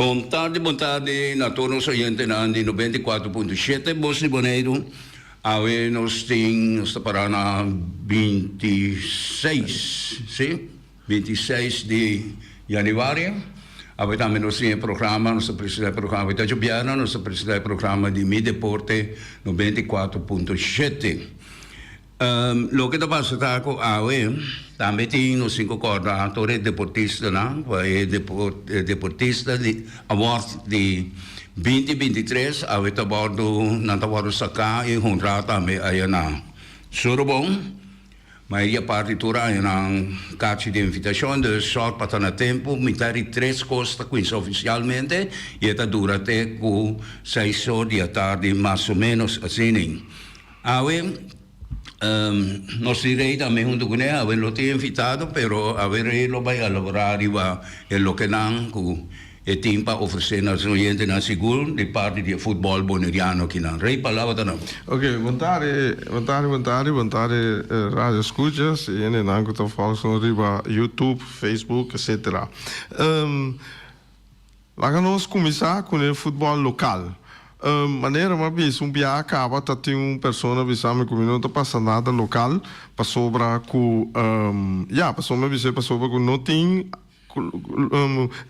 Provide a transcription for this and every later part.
Bon tardi, bon tardi na tur nos oyentenan di 94.7 Bos di Boneiru. Awe nos tin, nos ta para na 26, si? 26 di januari. Awe tambe nos tin e programa, nos ta presenta e programa, awe ta djobièrnè, nos ta presenta e programa di Mi Deporte 94.7. Loke ta pasa ta ku awe tambe tin nos tin ku kòrda tur e deportistanan ku e deportista di award di 2023 awe ta wòrdu nan ta wòrdu saká i honrá tambe aya na Surubon. Mayoria parti tur aña nan kachi di invitashon dus sòrt pa ta na tempu mitar di tres kos ta kuminsá ofisialmente i e ta dura te ku seis or di atardi mas o ménos asina. Awe nos tin rey tambe hunto kuné, awe lo tin invitado pero awe rey lo bai elaborá riba e lokenan ku e tin pa ofresé na su oyentenan sigur di parti di e futbòl boneriano akinan. Rey, palabra ta na bo. Ok, bon tardi, bon tardi, bon tardi, bon tardi radio escuchas y hendenan cu ta volg nos riba YouTube, Facebook, etcetera. Laga nos kuminsá ku e futbòl lokal. Manera mi a bisa un biaha kaba ta tin un persona bisa mi ku mi no ta pasa nada lokal pasobra ku ya pasobra mi a bis'é pasobra ku no tin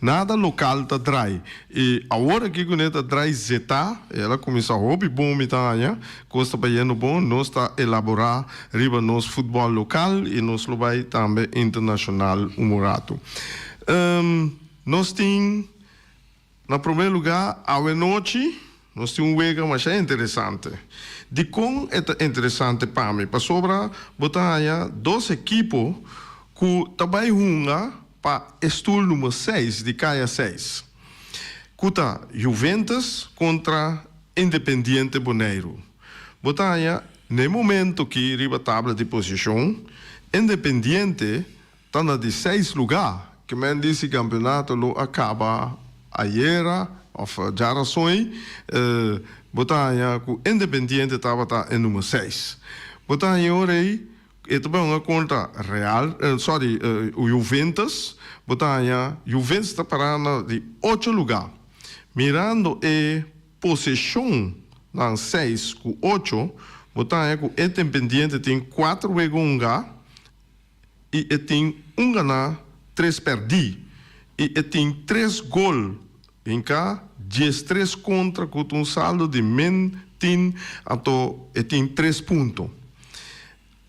nada lokal ta drai i awor aki ku ne ta drai zetá el a kuminsá hopi bon mi ta haña kos ta bayendo bon nos ta elaborá riba nos futbòl lokal i nos lo bai tambe internashonal un ratu. Nos tin, na promé lugá, awenochi nos tin un wega masha interesante. Dikon e ta interesante pa mi? Pasobra bo ta haña dos ekipo ku ta bai hunga pa e stul number seis di kaya seis, ku ta Juventus kontra Independiente Boneiru. Bo ta haña na e momento ki riba tabla di posishon, Independiente Ta na di seis lugá. Ke men di si kampeonato lo a kaba ayera òf djarason, bo ta haña ku Independiente tabata e number seis. Bo ta haña ora ei e ta bai hunga kontra Real, sorry, Juventus. Bo ta haña Juventus ta pará na di ocho lugá. Mirando e poseshon nan seis ku ocho, bo ta haña ku Independiente tin kuater wega hungá. i e tin un ganá, tres pèrdí, i e tin tres gol hinká, 13 kontra ku ta un saldo di min tin, anto e tin tres punto.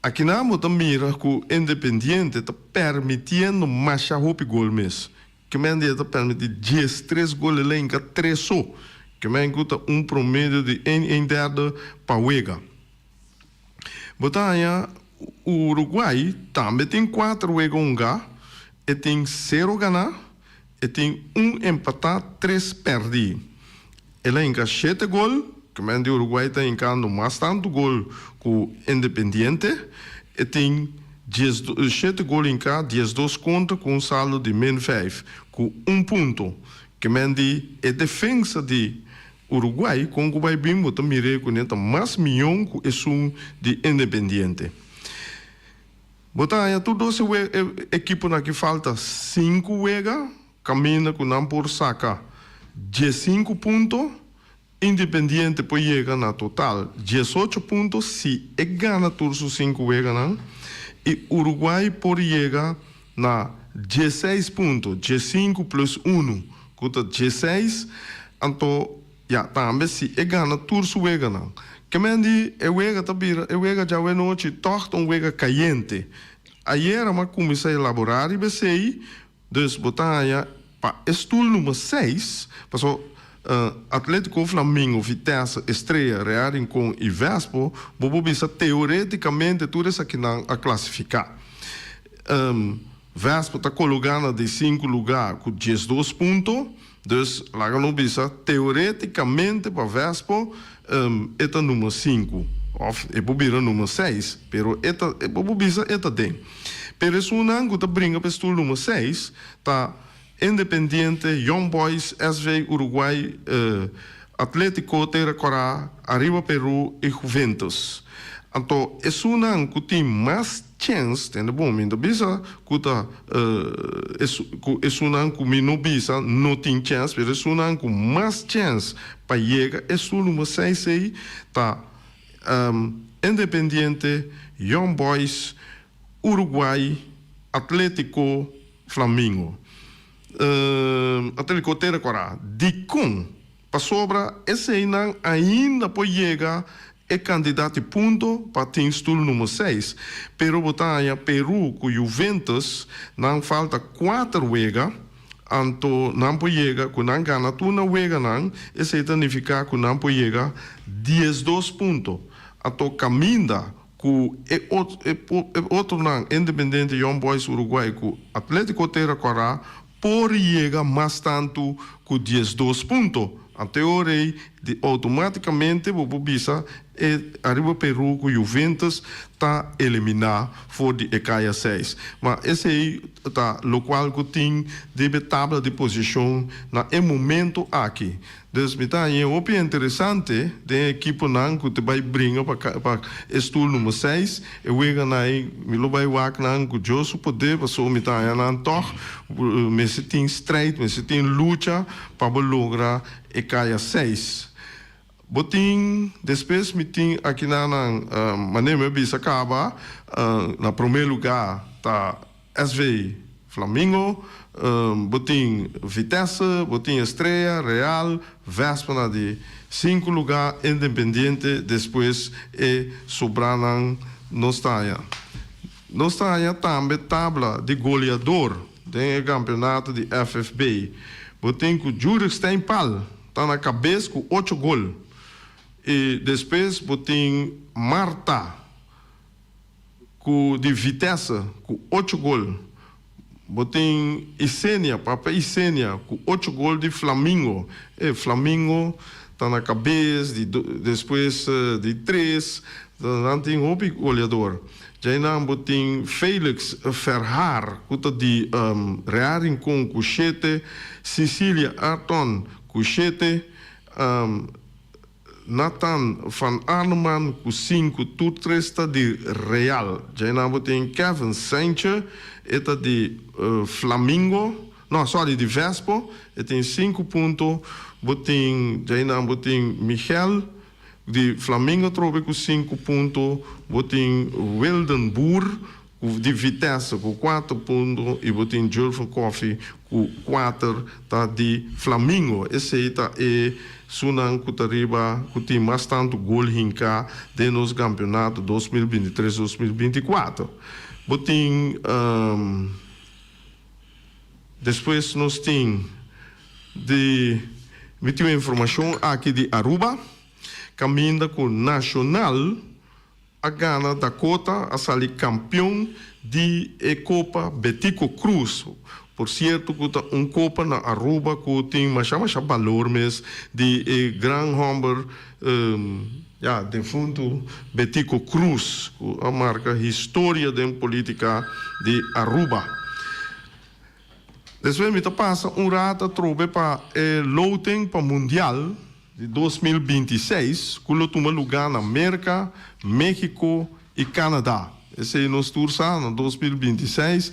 Akinan bo ta mira ku Independiente ta permitiendo masha hopi gol mes. Ke men di e ta permití 13 gol el a hinka tres so, ke men ku ta un promedio di ein ein derde pa wega. Bo ta haña Uruguay tambe tin kuater wega hungá, e tin sero ganá, e tin un empatá, tres pèrdí. El a hinka shete gol, ke men di Uruguay ta hinkando mas tantu gol ku Independiente. E tin shete gol hinká, 12 kontra ku un saldo di min vijf, ku un punto. Ke men di e defensa di Uruguay, kon ku bai bin bo ta mir'é ku ne ta mas mion ku esun di Independiente. Bo ta haña tur dos e ekiponan aki falta sinku wega kaminda ku nan por saka 15 punto, Independiente por yega na total 18 punto si e gana tur su sinku weganan i Uruguay por yega na 16 punto, 15 plus unu, ku ta 16, anto ya tambe si e gana tur su weganan. Ke men di e wega ta bira e wega djawe nochi tòg ta un wega kayente. Ayera mi a kuminsá elaborá riba esei, dus bo ta haña pa e stul number seis, pasobra Atletico, Flamingo, Vitesse, Estrella, Real Rincon i Vespo, bo por bisa teoreticamente tur esakinan a klasifiká. Vespo ta kologá na di sinku lugá ku 12 punto, dus laga nos bisa teoreticamente pa Vespo e ta number sinku òf e por bira number seis, pero e ta bo por bisa e ta den. Pero esunnan ku ta bringa pa e stul number seis ta Independiente, Young Boys, SV Uruguay, Atletico, Tera Kòrá, Arriba Peru i Juventus. Anto esunnan ku tin mas chèns, tende bon, mi no ta bisa ku ta ku esunnan ku mi no bisa no tin chèns, pero esunnan ku mas chèns pa yega e stoel number seis ei ta Independiente, Young Boys, Uruguay, Atletico, Flamingo. Atletico Tera Kòrá. Dikon? Pasobra eseinan ainda por yega e kantidat di punto pa tin stul number seis. Pero bo ta haña Peru ku Juventus nan falta kuater wega, anto nan por yega ku nan gana tur nan weganan, esei ta nifiká ku nan por yega 12 punto. Anto kaminda ku e otronan Independiente, Young Boys Uruguay ku Atletico Tera Kòrá por yega mas tantu ku 12 punto. Anto e ora ei di outomátikamente bo por bisa e ariba Peru ku Juventus ta eliminá for di e kaya seis. Ma esei ta lokual ku tin riba e tabla di posishon na e momento aki. Dus mi ta hañ'é hopi interesante den e ekiponan ku ta bai bringa pa pa e stul number seis. E weganan ei mi lo bai wak nan ku Dios su poder pasobra mi ta haña nan tòg mester tin strijd, mester tin lucha pa bo logra e kaya seis. Bo tin, despues mi tin akinanan manera mi a bisa kaba, na promé lugá ta SV Flamingo, bo tin Vitesse, bo tin Estrella, Real, Vespa na di sinku lugá, Independiente, despues e sobranan nos ta haña. Nos ta haña tambe tabla di goleador den e kampeonato di FFB. Bo tin ku Jurich Steinpal ta na kabes ku ocho gol i despues bo tin Marta. Ku di Vitesse ku ocho gol. Bo tin Isenia, Papa Isenia ku ocho gol di Flamingo. E Flamingo ta na kabes di despues di tres, nan tin hopi goleador. Djainan bo tin Felix Verhaar ku ta di Real Rincon ku shete, Cecilia Arton ku shete, Nathan van Arneman ku sinku, tur tres ta di Real. Djainan bo tin Kevin Saintje, e ta di Flamingo, no sorry di Vespo, e tin sinku punto. Bo tin djainan bo tin Michel di Flamingo atrobe ku sinku punto. Bo tin Wilden Boer Ku di Vitesse ku kuater punto i bo tin Julven Koffie ku kuater ta di Flamingo. Esei ta e sunan ku ta riba ku tin mas tantu gol hinká den nos kampionato 2023, 2024. Bo tin despues nos tin di mi tin un informashon aki di Aruba kaminda ku Nacional A gana Dakota a sali kampion di e Kopa Betico Croes. Por sierto ku ta un kopa na Aruba ku tin masha masha balor mes di e gran hòmber ya defuntu Betico Croes ku a marka historia den politika di Aruba. Despues mi ta pasa un rato atrobe pa e loting pa mundial di 2026 ku lo tuma lugá na Merka, México i Canada. Esei nos tur sa, na 2026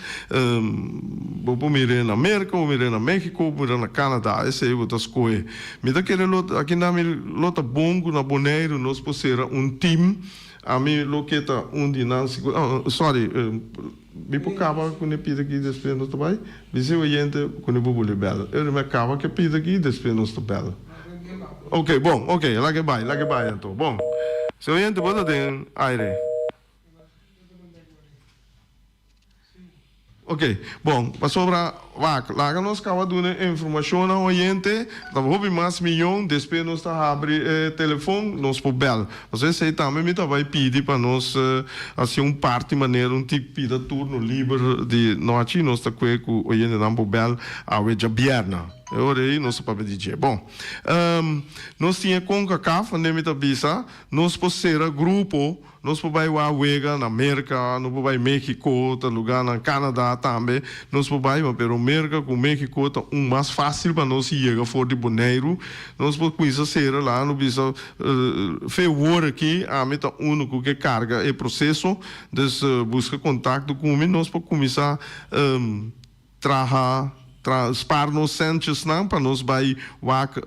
bo por mir'é na Merka, bo mir'é na México, bo mir'é na Canada, esei bo ta skohe. Mi ta kere lo aki mi lo ta bon ku na Boneiru nos por sera un team, ami lo ke ta un di nan sigur, sorry. Mi por kaba ku ne pida aki despues nos ta bai? Bisa e oyente ku ne por buli bel. Eu mi a kaba ku e pida aki despues nos ta bel. Ok, bon, ok, laga e bai, laga e bai anto. Bon. Si oyente bo ta den aire. Ok, bon, pasobra wak, laga nos kaba duna e informashon na oyente, ta hopi mas miyon, despues nos ta habri e telefon, nos por bel. Pasobra esei tambe mi ta bai pidi pa nos hasi un parti manera un tik pida turno liber di nochi nos ta kue ku oyentenan por bèl awe djabièrnè. E ora ei nos ta papia di dje. Bon, nos tin e Concacaf ande mi ta bisa nos por sera grupo, nos por bai wak wega na Merka, nos por bai Mexico, ta lugarnan Canada tambe nos por bai, pero. Merka ku Mexico ta un mas fásil pa nos yega for di Boneiru. Nos por kuminsá sera la no bisa fe wor aki ami ta unu ku ke karga e proseso dus buska kontakto ku mi nos por kuminsá Traha, tra, spar nos sentjesnan pa nos bai wak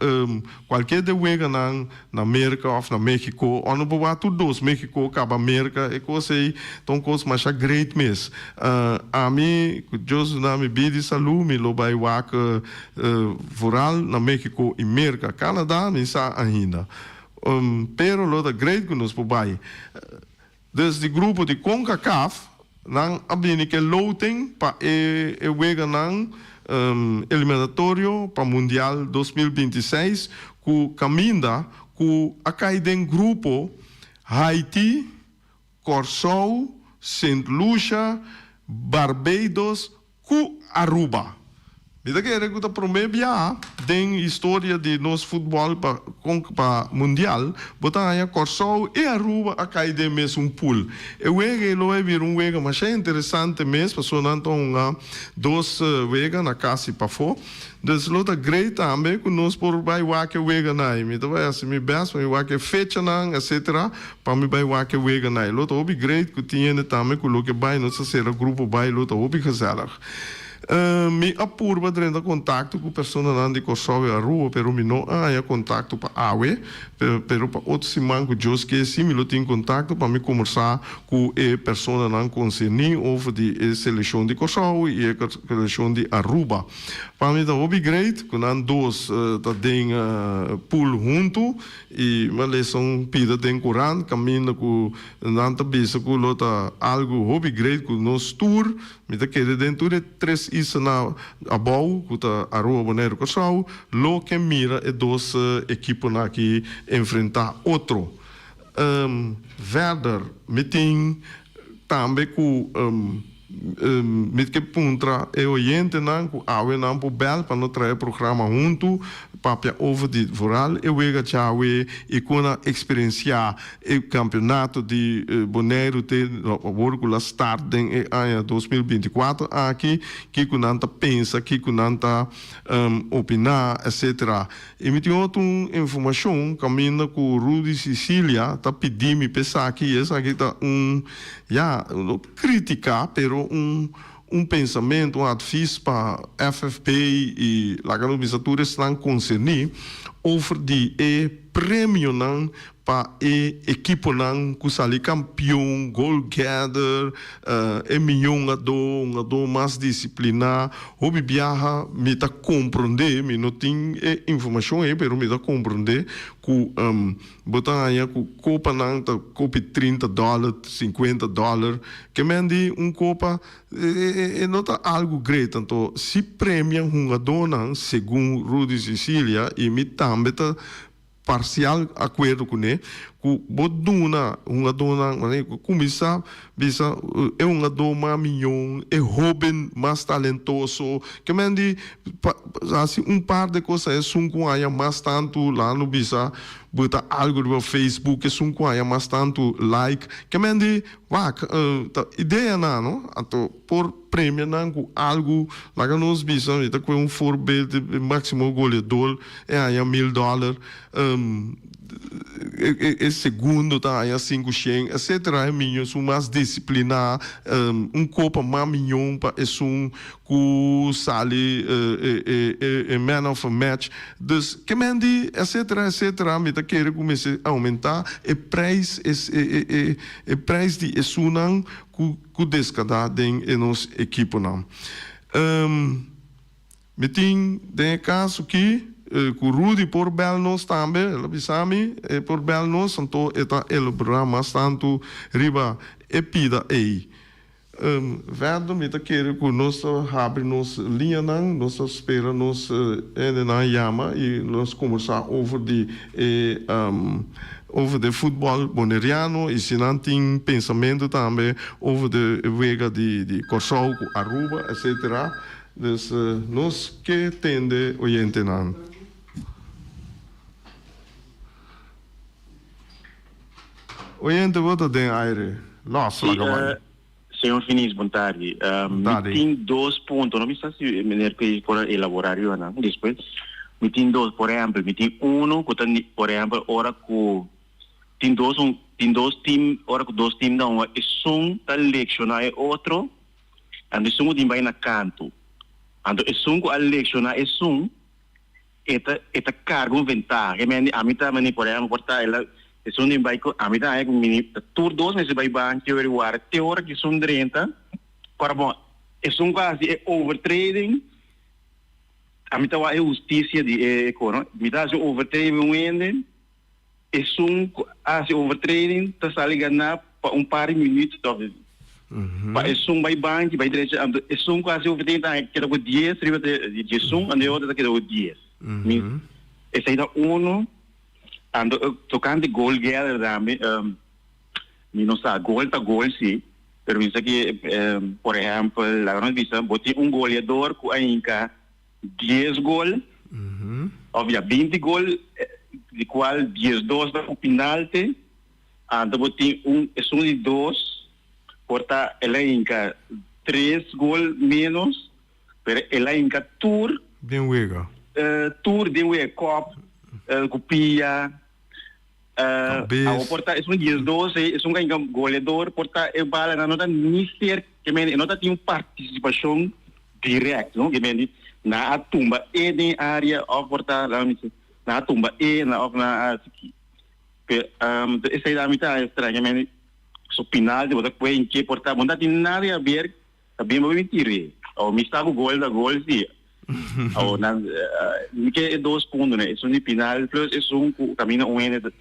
kualke de weganan na Merka òf na Mexico. Òf no por wak tur dos, Mexico kaba Merka, e kos ei ta un kos masha great mes. Ami, ku Dios duna mi bida i salú, mi lo bai wak vooral na Mexico i Merka. Canada mi sa ainda. Pero lo ta great ku nos por bai. Dus di grupo di Concacaf nan a bini ke loting pa e e weganan eliminatorio pa Mundial 2026 ku kaminda ku a kai den grupo Haiti, Kòrsou, Sint Lucia, Barbados Ku Aruba. Mi ta kere ku ta prome biaha den historia di nos futbòl pa pa mundial bo ta haña Kòrsou i Aruba a kai den mesun pool. E wega ei lo a bira un wega masha interesante mes pasobra nan ta hunga dos wega na kas i pafó. Dus lo ta great tambe ku nos por bai wak e weganan ei. Mi ta bai hasi mi bèst pa mi wak e fechanan etcetera pa mi bai wak e weganan ei. Lo ta hopi great ku tin hende tambe ku lo ke bai. Nos ta sera grupo bai lo ta hopi gezellig. Mi a purba drenta kontakto ku personanan di Kòrsou i Aruba pero mi no a haña kontakto pa awe. Pero pa otro siman ku Dios ke si mi lo tin kontakto pa mi kombersá ku e personanan konserní over di e selekshon di Kòrsou i e selekshon di Aruba. Pa mi ta hopi great ku nan dos ta den pool huntu i mi a lesa un pida den korant kaminda ku nan ta bisa ku lo ta algu hopi great ku nos tur, mi ta kere den tur e tres islanan abou ku ta Aruba, Boneiru, Kòrsou, lo ke mira e dos ekiponan aki enfrentá otro. Verder mi tin tambe ku. Mi ke puntra e oyentenan ku awe nan por bèl pa no trae programa huntu, papia over di vooral e wega djawe i kon a eksperensiá e kampionato di Boneiru te awor ku la start den e aña 2024 aki, kiko nan ta pensa, kiko nan ta opiná etcetera. I mi tin otro un informashon kaminda ku Rudy Cicilia ta pidi mi pa esaki i esaki ta un ya Critica, pero un un pensamento, un advies pa FFP y laga nos bisa tur esnan concerni over di e premionan pa e equiponan cu sali campeon, goal getter, e miyo hungador, hungador mas disciplina. Hopi biaha mi ta comprende, mi no tin e informacion ey, pero mi ta comprende cu Bo ta haña ku kopanan ta kopi 30 dòler, 50 dòler. Ke men di un kopa e no ta algu great. Anto si premia hungadónan segun Rudy Cicilia i mi tambe ta parsial akuerdo kuné ku bo duna hungadónan manera ku kuminsá bisa e hungadó mas miyon, e hóben mas talentoso. Ke men di Pa hasi un par de cosa esun cu haya mas tantu la no bisa bo ta algo riba Facebook esun cu haya mas tantu like ke men di wak ta idea nan no anto por premia nan cu algo laga nos bisa mi ta coge un voorbeeld e maximo goleador e haya mil dollar e segundo ta haña sinku shen etcetera e miño esun mas disipliná un kopa mas miñon pa esun ku sali e man of a match dus ke men di etcetera etcetera mi ta kere ku mester oumentá e prijs e prijs di esunnan ku ku deskadá den e nos ekiponan. Mi tin den e kaso ki ku Rudy por bèl nos tambe, el a bisa mi, e por bèl nos, anto e ta elaborá mas tantu riba e pida ei. Verder mi ta kere ku nos ta habri nos liñanan, nos ta spera nos hendenan yama i nos kombersá over di e over di futbòl boneriano i si nan tin pensamentu tambe over di e wega di Kòrsou ku Aruba etcetera. Dus nos ke tende oyentenan. Oyente bo ta den aire. Los Sí, laga bai. Señor Finis, bon tardi. Bon Mi tardi. tin dos punto, no mi sa si meneer Kees por a elabora riba nan despues. Mi tin dos, por ehempel, mi tin uno cu ta, por ehempel, ora cu tin dos un, tin dos team, ora cu dos team ta hunga, esun ta lecciona e otro, anto esun cu tin bay na canto. Anto esun cu a lecciona esun, E ta e ta carga un ventaha. E mende ami ta mane por ehempel por ta el a esun den bai cu ami ta haña cu mini ta tur dos mester bai banki ora y wara te ora cu esun drenta ora bon esun cu a haci e overtreding ami ta wak e husticia di e e cor no mi ta haci un overtreding un hende Esun ku a hasi overtreding ta sali ganá pa un par di minuut of pa esun bai banki bai drecha anto esun ku a hasi overtreding ta keda ku dies riba di diesun anto e otro ta keda ku dies. Mi esei ta uno anto tokante goal getter tambe mi no sa gol ta gol si pero mi sa ke por ehempel laga nos bisa bo tin un goleador ku a hinka Dies gol, of ya 20 gol, di cual 12 ta cu penalti, anto bo tin un, esun di dos por ta el a hinca tres gol menos, pero el a hinca tur. Den wega. Tur den wega, kop, cu pia. Kabes. Awo por ta esun 12, esun cu a hinca goleador, por ta e balanan no ta ni cerca, e no ta tin un participacion Direct, no? Ke men di, nan a tumba e den area of por ta, laga mi si, nan a tumba e na of nan a hasi ki. Pe, esei ta mi ta extraña, men di, so penalti bo ta kue en ke por ta, bo no ta tin nada di haber, ta bien bo bin tir'é. Awo mi sa ku gol ta gol si. Awo nan, mi ke e dos puntonan, esun di penal plus esun ku kaminda un hende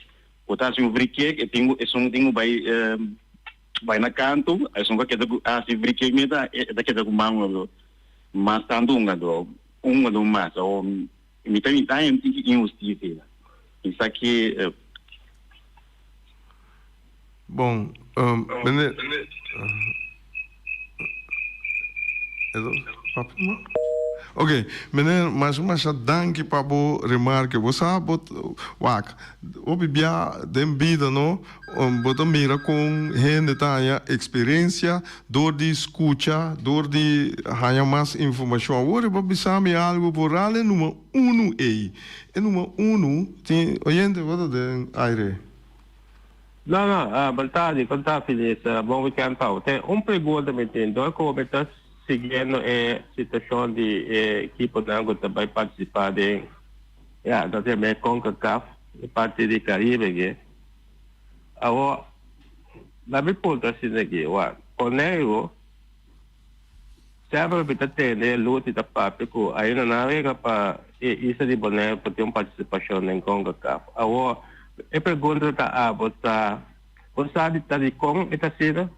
bo ta hasi un free kick, e tin ku, esun tin ku bai. Bai na kantu, esun ku a keda ku hasi frikik mi ta e ta keda ku man hungadó mas tantu hungadó, un hungadó mas. Awor mi ta mi ta haña un tiki inhustisia. Mi sa ke. Bon, meneer. Ok, meneer, masha masha danki pa bo remarke. Bo sa, bo wak, hopi bia den bida no, bo ta mira kon hende ta haña eksperensia dor di skucha, dor di haña mas informashon. Awor e bo bisa mi algu bo ral e number unu ei. E number unu tin, oyente bo ta den aire. No, no, bon tardi, kon ta Feliz? Bon weekend pa bo. Ten un pregunta mi tin, dor ku mi ta siguiendo e situashon di e ekiponan ku ta bai partisipá den, ya, ta yama e Concacaf, e parti di Caribe aki. Awor, laat mi puntra asina aki, wak, Boneiru Semper mi ta tende Luti ta papia ku ainda nan a rega pa e isla di Boneiru por tin un partisipashon den Concacaf. Awor, e pregunta ta abo ta, bo sa di ta dikon e ta asina?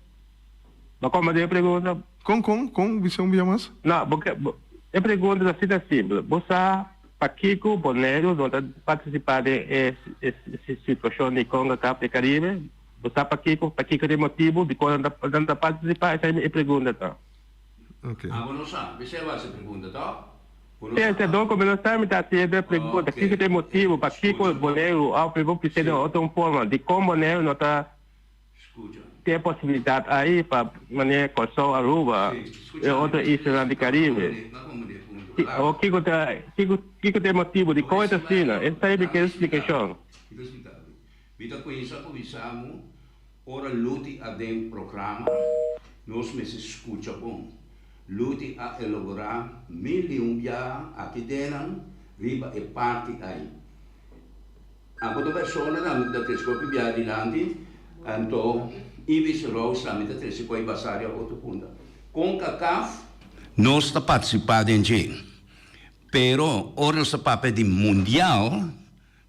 Bo a komprende e pregunta? Kon, kon, kon? Bisa un bia mas. No, bo ke, e pregunta ta asina simpel. Bo sa pakiko Boneiru no ta partisipá den e situashon di Concacaf di Caribe? Bo sa pakiko? Pakiko ta e motibu dikon nan ta nan ta partisipá? Esei mi e pregunta ta. Ok. Ah, bo no sa. Esei a base pregunta, to? Bo no Sí, sa, esei to? dor ku mi no sa mi ta hasi e pregunta. Ok. Kiko ta e motibu? Pakiko Skucha, bo. Boneiru òf mi por bis'é den Sí. otro forma, dikon Boneiru no ta Skucha. tin e posibilidat ai pa manera Kòrsou, Aruba Sí, i skucha mi. otro islanan di Karibe? M'a komprendé e punto, Ki, klaru. awor kiko ta kiko kiko ta e motibu? Bo Dikon e ta estima, asina? Esei mi dame ke expliká bo. splikashon. Mi ta expliká bo. Mi ta kuminsá ku bisa bo, ora Luti a den programa, nos mester skucha bon. Luti a elaborá mil di un biaha aki dennan riba e parti ai. Abo ta persona tambe ku ta trese kopi biaha dilanti, anto Ibis Rose tambe ta trese ko'i basario a otro punta. Concacaf nos ta partisipá den dje, pero ora nos ta papia di mundial,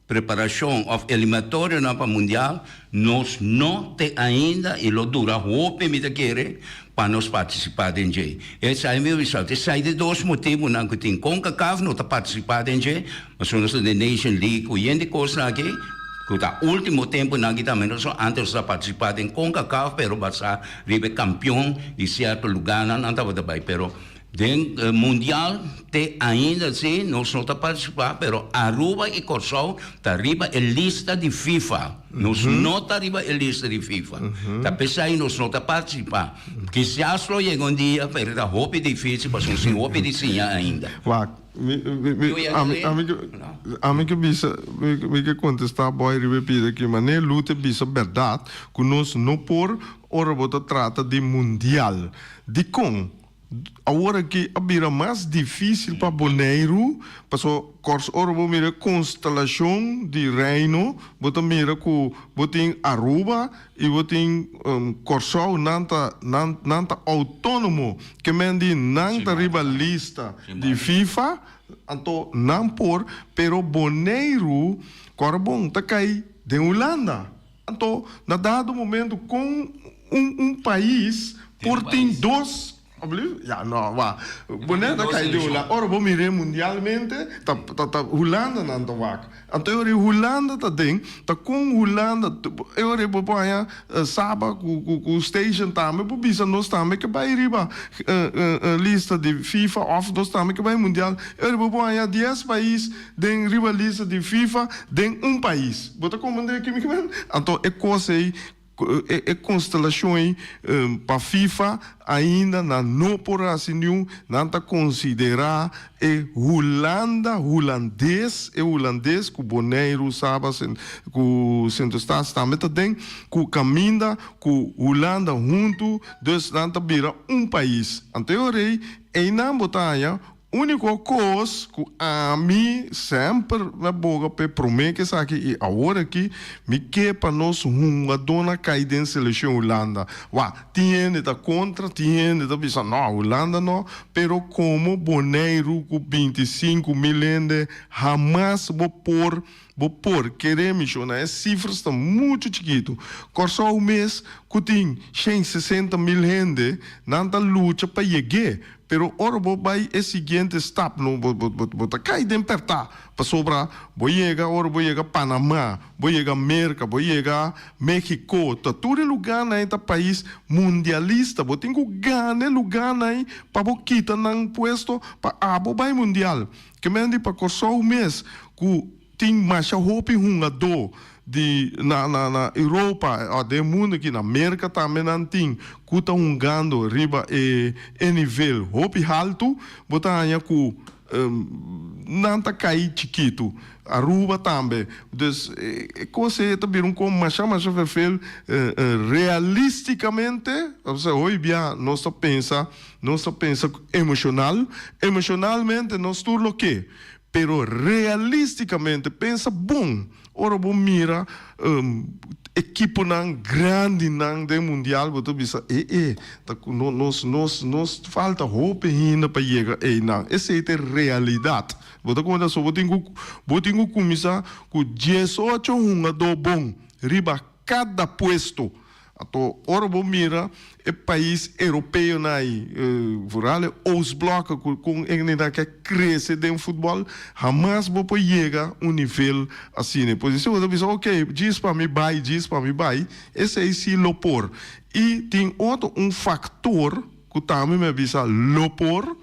Preparacion of eliminatorionan pa Mundial nos no te ainda y lo dura hopi mi ta kere pa nos participa den dje. Esai mi result. Esai de dos motibonan cu tin. Concacaf no ta participa den dje pasobra nos ta den Nation League cu yen di cosnan aki cu ta ultimo temponan aki tambe nos antes nos ta participa den Concacaf pero basa riba e campeon di cierto lugarnan nan tabata bay pero. Den mundial te ainda si nos no ta partisipá, pero Aruba i Kòrsou ta riba e lista di FIFA. Nos no ta riba e lista di FIFA. Ta p'esei nos no ta partisipá. Kisas lo yega un dia, pero ta hopi difísil pasobra nos tin hopi di siña ainda. Wak, mi, mi, mi, ami, ami ke, ami ke bisa, mi, mi ke kontestá Boy riba e pida aki, manera Lu ta bisa bèrdat ku nos no por ora bo ta trata di mundial. Dikon? Awor aki a bira mas difísil pa Boneiru, pasobra kòrs ora bo mira e konstelashon di Reino, bo ta mira ku bo tin Aruba i bo tin Kòrsou, nan ta nan nan ta outónomo, ke men di nan ta riba lista di FIFA, anto nan por, pero Boneiru kòrda bon ta kai den Hulanda. Anto, na dado momento kon un un pais por tin dos, ya no, wa, bo net a kai di Hulanda, ora bo mir'é mundialmente ta ta ta Hulanda nan ta wak. Anto e ora ei Hulanda ta den, ta kon Hulanda, e ora ei bo por haña Saba ku ku ku Station tambe por bisa nos tambe ke bai riba lista di FIFA òf nos tambe ke bai mundial, e ora ei bo por haña dies pais Den riba lista di FIFA den un pais. Bo ta comprende ki mi kimen? Anto e cos ey, e constelacion ey pa FIFA ainda nan no por haci niun, nan ta considera e Hulanda, Hulandes, e Hulandes cu Boneiru, Saba, cu Sint Eustatius tambe ta den, cu caminda cu Hulanda hunto, dus nan ta bira un pais. Anto e ora ey, eynan bo ta haya Úniko kos ku ami semper na boga p'e promé ku esaki i awor aki mi ke pa nos hungadónan kai den selekshon Hulanda. Wak, tin hende ta kontra, tin hende ta bisa no, Hulanda no, pero komo Boneiru ku 25.000 hende hamas bo por bo por kere mishona e sifras ta muchu chikitu. Kòrsou mes ku tin 160.000 hende nan ta lucha pa yeg'é. Pero ora bo bai e siguiente stap no bo bo bo ta kai den pertá pasobra bo yega ora bo yega Panamá, bo yega Merka, bo yega Mexico ta tur e lugánan ei ta pais mundialista bo tin ku gana e lugánan ei pa bo kita nan puesto pa abo bai mundial. Ke men di pa Kòrsou mes ku Tin masha hopi hungadó di na na na Europa o den mundu aki na Merka tambe nan tin ku ta hungando riba e e nivel hopi haltu bo ta haña ku nan ta kai chikitu. Aruba tambe. Dus e kos ei ta bira un kos masha masha vervel realisticamente osea hopi bia nos ta pensa nos ta pensa emoshonal emoshonalmente nos tur lo ke Pero realisticamente pensa bon ora bo mira ekiponan grandinan den mundial bo ta bisa e e ta cu nos nos nos falta hopi hinda pa yega eynan esey ta e realidad bo ta cuminsa so bo tin cu bo tin cu cuminsa cu 18 hungador bon riba cada puesto Anto ora bo mira e pais europeonan ai, vooral e Oostblok ku kon hende ke krese den futbòl, hamas bo por yega un nivel asina. Pues si bo ta bisa ok, djis pa mi bai, djis pa mi bai, esei si lo por. I tin otro un faktor ku tambe mi a bisa lo por,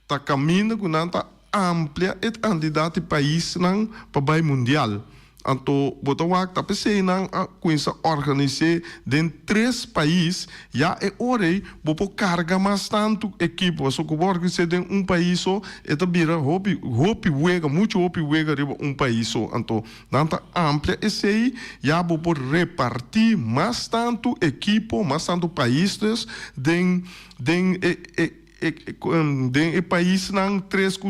ta kaminda ku nan ta amplia e kantidat di paisnan pa bai mundial. Anto bo ta wak ta p'esei nan a kuminsá organis'é den tres pais, ya e ora ei bo por karga mas tantu ekipo, pasobra ku bo organis'é den un pais so e ta bira hopi hopi wega, muchu hopi wega riba un pais so. Anto nan ta amplia esei, ya bo por repartí mas tantu ekipo, mas tantu pais dus den den e e. Den e paisnan tres ku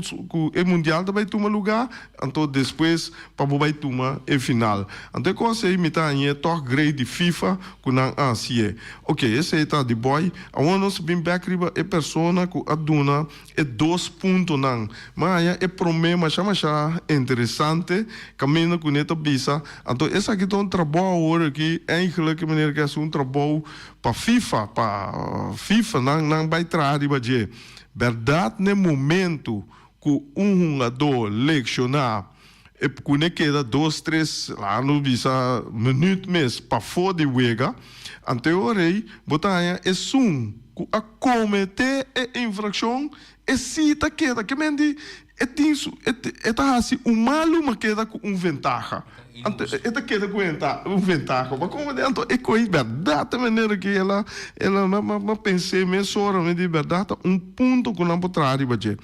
e mundial ta bai tuma lugá, anto despues pa bo bai tuma e final. Anto e kos ei mi ta hañ'é tòg grei di FIFA ku nan a hasié. Oke, esei ta di bòi. Awor nos bin bèk riba e persona ku a duna e dos puntonan. Mi a haña e promé masha masha interesante kaminda ku ne ta bisa. Anto esaki ta un trabou awor aki, eigenlijk meneer ke hasi un trabou Pa FIFA, pa FIFA nan nan bai traha riba dje. Bèrdat n'e momentu ku un hungadó lekshoná E kune keda dos tres laga nos bisa minuut mes pafó di wega, anto e ora ei bo ta haña esun ku a kometé e infrakshon e si ta keda. Ke men di e tin su e ta hasi un malu ma keda ku un ventaha. Anto e ta keda ku un ventaha. Bo a komprendé? Anto e koe bèrdat e manera ku el a el a mi a pens'é mesora mi di bèrdat ta un punto ku nan por traha riba dje.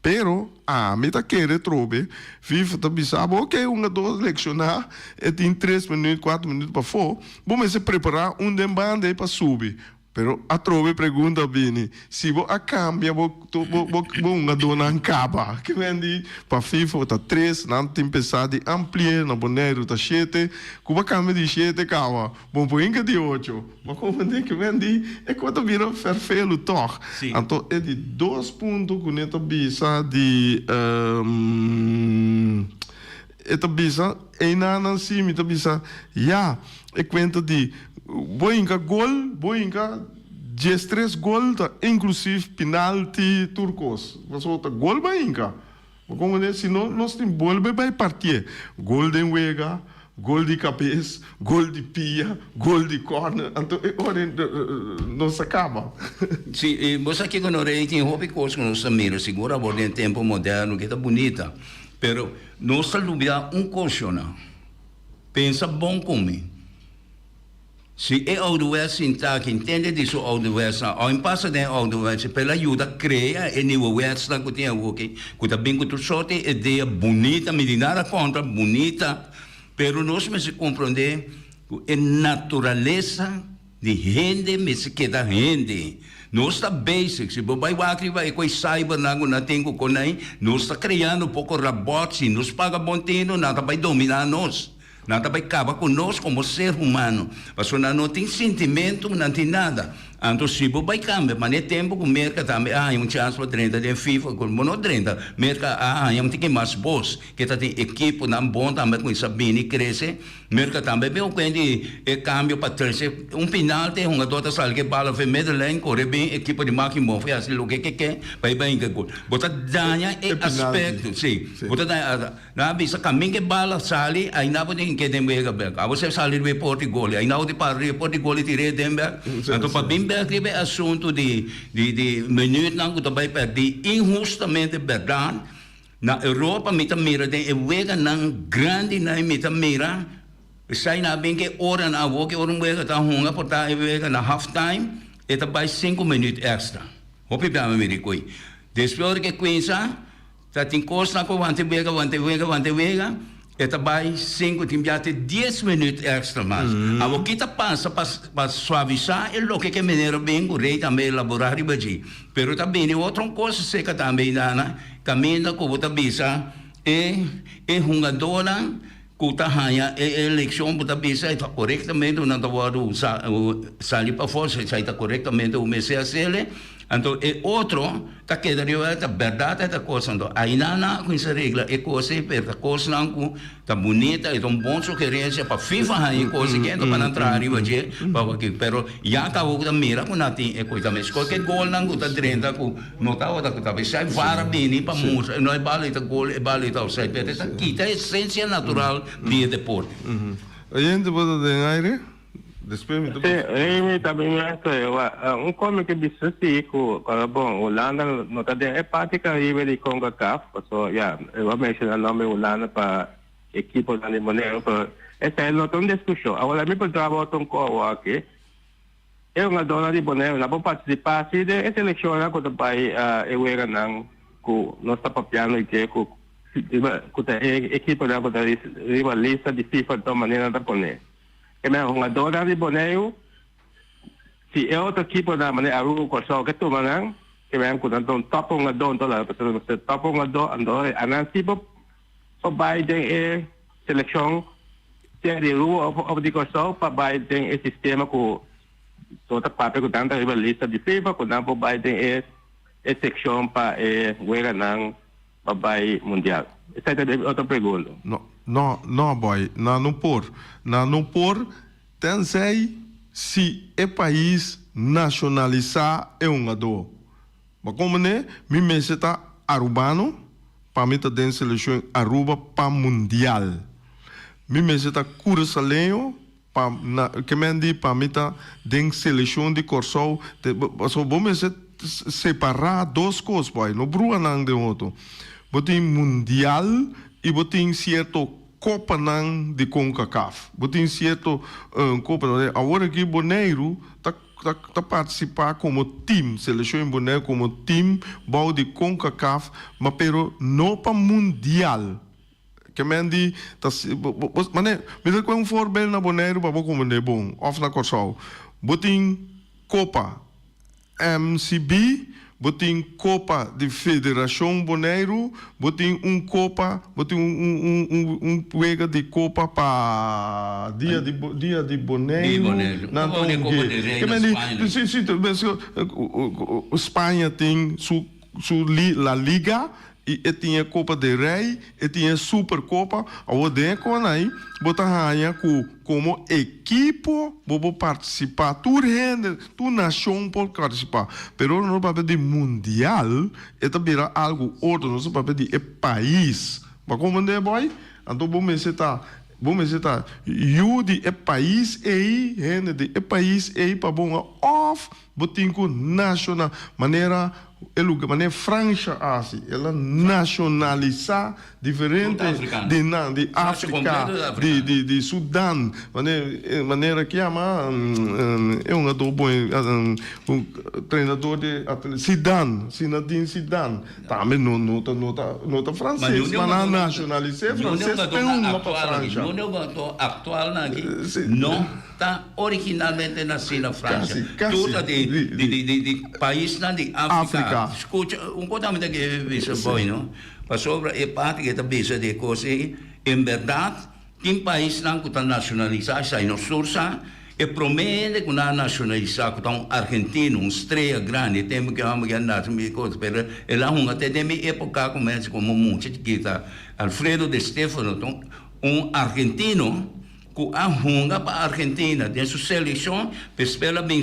Pero ami ta kere trobe, FIFA ta bisa bo, ok, un gadó lekshoná, e tin tres minüt, kuater minüt pafó, bo mester prepará un den banda ei pa subi. Pero atrobe pregunta a bini, si bo a kambia bo bo bo hungadónan kaba? Ke men di pa FIFA ta tres, nan tin pensá di ampli'é, na Boneiru ta shete, ku bo a kambia di shete kaba, bo por hinka di ocho. Bo a komprendé ke men di e kos ta bira fèrfelu tòg. Anto e di dos punto ku ne ta bisa di e ta bisa einanan si mi ta bisa ya. E cuenta di bo hinca gol, bo hinca diestres gol ta inclusief penalti tur cos. Pasobra ta gol bo a hinca. Bo comprende? Si no nos tin bolbe bay partié. Gol den wega, gol di cabes, gol di pia, gol di corner. Anto e ora nos a caba. Si, y bo sa kico no rey tin hopi cos cu nos ta mira sigur awor den tempo moderno ke ta bunita. Pero nos ta lubida un cos shona. Pensa bon ku mi. Si e ouderwets sinta aki ntende di su ouderwetsnan o in pasa den e ouderwets pa el a yuda krea e nieuwe wetsnan ku tin awoki ku ta bin ku tur sorti idea bunita, mi di nada kontra, bunita, pero nos mester komprende ku e naturalesa Di hende mester keda hende. Nos ta bezig, si bo bai wak riba e koe cybernan ku nan tin ku konai, nos ta kreando poko rabòt, si nos paga bon tinu nan ta bai dominá nos. Nan ta bai kaba ku nos komo ser humano, pasobra nan no tin sintimentu, nan tin nada. Anto si bo bai kambia, manera e tempu ku Merka tambe a haña un chans pa drenta den FIFA, ku bo no drenta, Merka a haña un tiki mas bos, ke ta tin ekiponan bon tambe a kuminsá bini krese. Merka tambe bin un kuent di e kambio pa trese un pinalti, e hungador ta sali ku e bala for e middenlijn, kore bin ekipo di Maki Mofi hasi loke ke ke pa e bai hinka gol. Bo ta daña e aspekto, si, bo ta daña, nan a bisa kamin ku e bala sali ainda bo tin hink'é den wega bèk, abo si e sali riba e porta di goli, ainda bo tin para riba e porta di goli tir'é den bèk, anto pa bin bèk riba e asuntu di di minütnan ku ta bai pèrdí inhustamente bèrdat. Na Europa mi ta mira den e weganan grandinan mi ta mira esai nan a bin ke oranan awor ke ora un wega ta hunga por ta e wega na half time e ta bai sinku minuut extra hopi bia mi mira e koe despues ora ke kuinsa ta tin kosnan ku wanta e wega wanta e wega wanta e wega E ta bai sinku tin bia te dies minuut extra mas. Awor ki ta pasa pa pa suavisa e loke ke meneer a bin ku rei tambe elabora riba dje. Pero ta bini otro un kos seka tambe Idana, kaminda ku bo ta bisa e e hungadónan ku ta haña e elekshon bo ta bisa e ta korektamente nan ta wòrdu sa sali pafó si esei ta korektamente bo mester hasele. Anto e otro ta keda riba e ta bèrdat e ta kos anto ainan nan a kuminsá regla e kos ei pero ta kosnan ku ta bunita e ta un bon sugerensia pa FIFA haña e kos aki anto pa nan traha riba dje pa wak pero ya kaba ku ta mira ku nan tin e kos ta meskos ku e golnan ku ta drenta ku no tabata ku ta esei var a bini pa mustra no e bal ei ta gol e bal ei ta offside pero e ta kita e esensia natural di e deporte. Oyente bo ta den aire? Despues mi ta Sí, eh, mi ta bin esto, eh, wa, eh, un come que bisa sí ku, ku bon, Hulanda no ta den e parti Caribe di CONCACAF, paso ya, e wa menciona nombre Hulanda pa equiponan di Boneiru, pero esei no ta un discusion. Awor mi por traba otro un koho aki, e hungadornan di Boneiru nan por participa si den e seleccionnan ku ta bai e weganan ku nos ta papiando dje ku riba ku ta e equiponan ku ta riba lista di FIFA di tur manera nan ta pone. E mehor hungadornan di Boneiru, si e otro ekiponan manera Aruba ku Kòrsou ke tuma nan, ke men ku nan ta un tòp hungadó anto la pasobra mester tòp hungadó anto anan si por por bai den e selekshon sea di Aruba òf òf di Kòrsou pa bai den e sistema ku bo ta papia ku nan ta riba lista di FIFA ku nan por bai den e e sekshon pa e weganan pa bai mundial? Esei ta e otro pregunta. No, no, no boy, nan no por. Nan no por tenzij si e pais nacionalisa e hungador. Bo comprende? Mi mester ta Arubano. pa mi ta den selekshon Aruba pa mundial. Mi mester ta Kurasaleño pa na ke men di pa mi ta den selekshon di Kòrsou te pasobra bo mester separá dos kos boy no brua nan den otro. Bo tin mundial i bo tin sierto kopanan di Concacaf. Bo tin sierto kopanan. Awor aki Boneiru ta ta partisipá komo tim, selekshon di Boneiru komo tim bou di Concacaf, ma pero no pa mundial. Ke men di ta mane mi ta kohe un voorbeeld na Boneiru pa bo komprende bon of na Kòrsou. Bo tin Kopa MCB, bo tin Kopa di Federashon Boneiru, bo tin un kopa bo tin un un un wega di kopa pa dia di dia di Boneiru nan ta un ge. Ke men di si si Spaña tin su su La Liga I e tin e Kopa de Rei, e tin e Superkopa. Awor den e kona ei bo ta haña ku komo ekipo bo por partisipá. Tur hende, tur nashon por partisipá. Pero ora nos papia di mundial e ta bira algu otro. Nos ta papia di e pais. Bo a komprendé boy? Anto bo mester ta bo mester ta yu di e pais ei, hende di e pais ei pa bo hunga òf Bo tin ku nashona manera e luga manera Fransha a hasi el a nashonalisá diferente di nan di Afrika di di di Sudan manera manera ke yama e hungadó bon un trenador di Zidane Zinedine Zidane tambe no no ta no ta no ta franses ma nan a nashonalis'é franses p'e hunga pa Fransha. Ta originalmente nací na Francia. Tur ta di di paisnan di Africa. Scucha, un cosa mi ta kere bisa boy no, pasobra e parti ke ta bisa di e cos ei, en berdad tin paisnan cu ta nacionalisa esai, nos tur sa e prome hende cu nan a nacionalisa cu ta un argentino, un strea grandi, e tempo cu e homber a nace mi cos, pero el a hunga te den mi epoca cu mi a como mucha chikita, Alfredo de Stefano ta un argentino. Ku a hunga pa Argentina den su selekshon, despues el a bin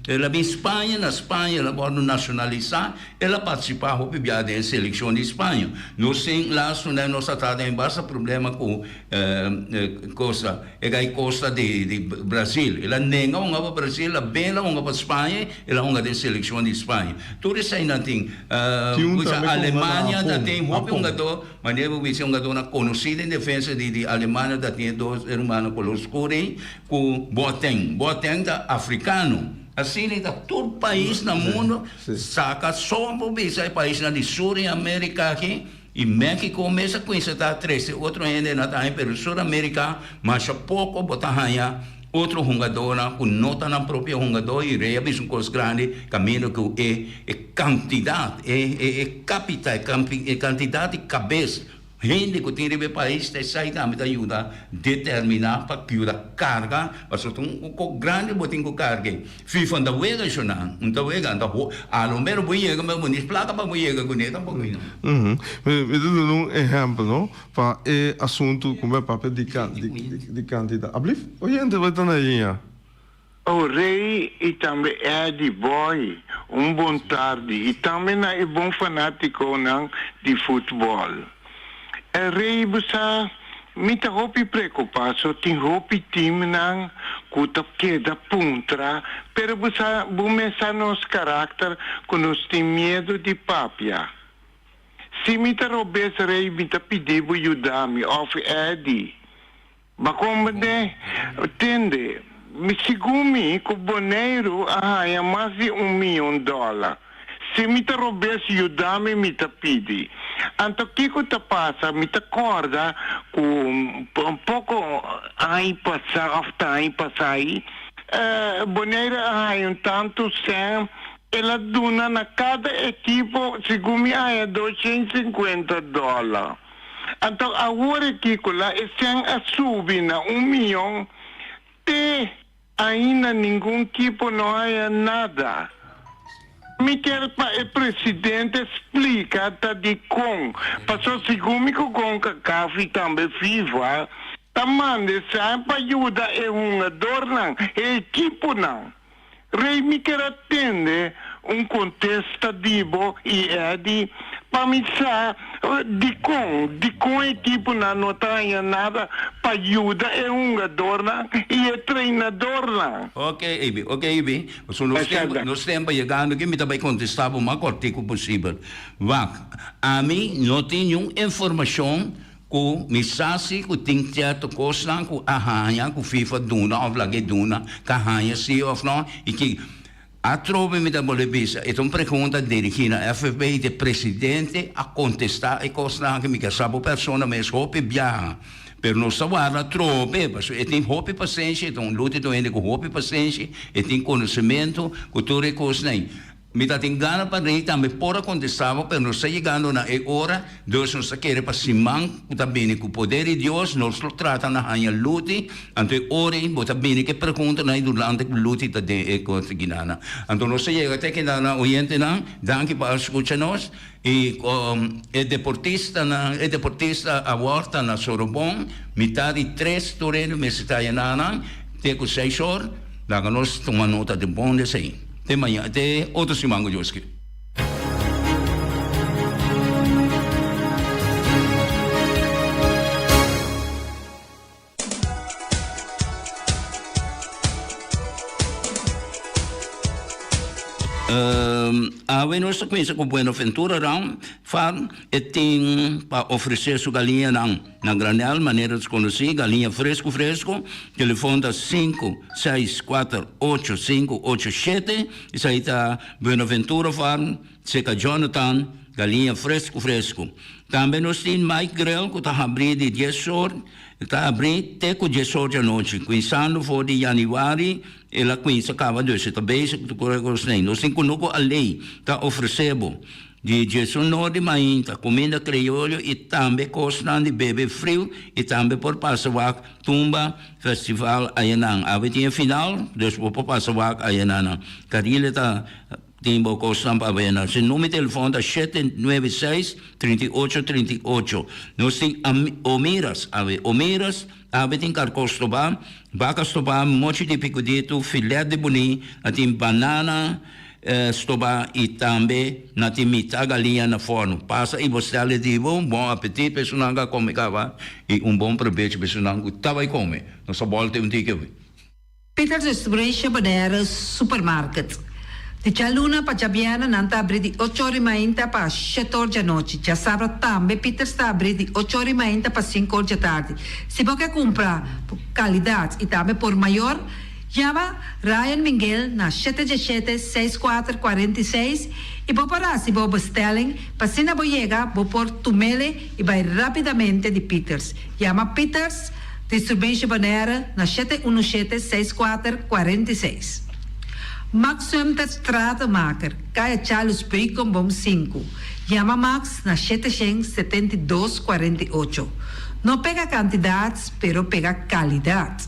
el a bin Spaña, na Spaña el a wòrdu nashonalisá, el a partisipá hopi bia den e selekshon di Spaña. Nos tin lastu nan nos a ta den basta problema ku Costa, e gai Costa di di Brasil. El a nenga hunga pa Brasil, el a bin el a hunga pa Spaña, el a hunga den selekshon di Spaña. Tur eseinan tin. Alemania ta tin hopi hungadó. Manera bo bisa un gadona konosí den defensa di di Alemania ta tin e dos hermano kolor skur ei ku Boateng. Boateng ta afrikano. Asina ta tur pais na mundo saka so bo bisa e paisnan di Sur Amerika aki i Mexico mes a kuinsa ta trese otro hende na ta haña pero Sur Amerika masha poko bo ta haña otro hungadornan ku no ta nan propio hungador i rei a bisa un kos grandi kaminda ku e E kantidat, e e e kapita, e kampi e kantidat di kabes, hende ku tin riba e pais ta esei tambe ta yuda determiná pa yuda karga, pasobra ta un kos grandi bo tin ku karga. Fifa no ta wega eshonan, no ta wega, no ta ho, a lo mero bo yega ma bo no plaka pa bo yega kuné tampoko. Mi ta duna un ehèmpel no, pa e asuntu ku mi a papia di di kantidat. Ablief? Oyente bo ta na yiña? Oh Rey y tambe Eddy Boy un bon tardi y tambe na e bon fanaticonan di futbol. El Rey bo sa mi ta hopi preocupa so tin hopi teamnan cu ta keda puntra pero bo sa bo mes sa nos caracter cu nos tin miedo di papia. Si mi ta robes Rey mi ta pidi bo yuda mi of Eddy. Ba komprendé? Tende, mi segun mi ku Boneiru a haña mas di un miyon dòler. Si mi ta robes yuda mi, mi ta pidi. Anto kiko ta pasa? Mi ta kòrda ku un poko aña pasá òf ta aña pasá ei, Boneiru a haña un tantu sèn, el a duna na kada ekipo, segun mi a haña 250 dòler. Anto awor aki ku la e sèn a subi na un miyon, te ainda ningun kipo no haya nada. Mi kier pa e presidente splika ta dikon, paso segun mi ku Concacaf i tambe FIFA ta manda e sèn pa yuda e hungadornan, e ekiponan. Rey mi kier a tende. un kontesta di bo i Eddy pa mi sa dikon, dikon ekiponan no ta haña nada pa yuda e hungadornan i e treinadornan. Ok Ibi, ok Ibi, pasobra nos tempo, nos tempo a yegando aki, mi ta bai kontestá bo mas kòrtiku posibel. Wak, ami no tin niun informashon ku mi sa si ku tin sierto kosnan ku a haña ku FIFA duna òf laga e duna, ka haña si òf no, i ki. Atrobe mi ta bolbe bisa, e ta un pregunta dirigí na FFB i te presidente a kontestá e kosnan aki, mi ke sa bo persona mes hopi biaha, pero nos ta warda atrobe, pasobra e tin hopi pasenshi, e ta un luta, e ta un hende ku hopi pasenshi, e tin konosementu ku tur e kosnan ei. Mi ta tin gana pa rei tambe por a kontestá bo, pero nos ta yegando na e ora, dus nos ta kere pa siman ku ta bini ku poder di Dios nos lo trata na haña luti. Anto e ora ei bo ta bini ku e preguntanan ei durante ku Luti ta den e kos kinana. Anto nos ta yega te kinana, oyentenan, danki pa a skucha nos. I e deportistanan, e deportista awor ta na Sorobon, mitá di tres tur hende mester ta ayananan te ku seis or. Laga nos tuma nota di bon di esei. Te maña, te otro siman ku Dios ke. Awe nos ta kuminsá ku Buenaventura Round Farm. E tin pa ofresé su galiñanan na granel, manera nos konosí, galiña fresku fresku. Telefon ta sinku seis kuater ocho sinku ocho shete. Esei ta Buenaventura Farm, seka Jonathan, galiña fresku fresku. Tambe nos tin Mike Grill ku ta habrí di dies or. E ta abrí te ku diesor di anochi. Kuinsando for di yanüari el a kuinsa kaba dus e ta bezig ku tur e kosnan ei. Nos tin kunuku alei ta ofresé bo di diesunor di mainta kuminda krioyo i tambe kosnan di bebe friu i tambe por pasa wak tumba festival ayanan. Awe tin e final dus bo por pasa wak ayanan. Karile ta. Tin bo kosnan pa bena. Si number di telefon ta shete nuebe seis, 38, 38. Nos tin Omiras awe. Omiras awe tin karkó stobá, baka stobá, mochi di pikuditu, filet di buní, a tin banana stobá i tambe na tin mitá galiña na fòrnu. Pasa i bo stel e di bo. Bon apetit pa esunnan ku a kome kaba i un bon probecho pa esunnan ku ta bai kome. Nos ta bòlta un tiki awe. Peters Distribution Bonaire Supermarket. Di djaluna pa djabièrnè nan ta abrí di ocho or i mainta pa shete or djanochi. Djasabra tambe Peters ta abrí di ocho or i mainta pa sinku or djatardi. Si bo ke kumpra kalidat i tambe por mayor, yama Ryan Minguel na shete djeshete, seis kuater, 46 i bo por hasi bo bestelling pa asina bo yega bo por tumele i bai rapidamente di Peters. Yama Peters. Distribution Bonaire na shete unu shete seis kuater 46. Max Sumter Stratenmaker, Kaya Charles Beukenboom sinku. Yama Max na 772 48. No pega kantidat, pero pega kalidat.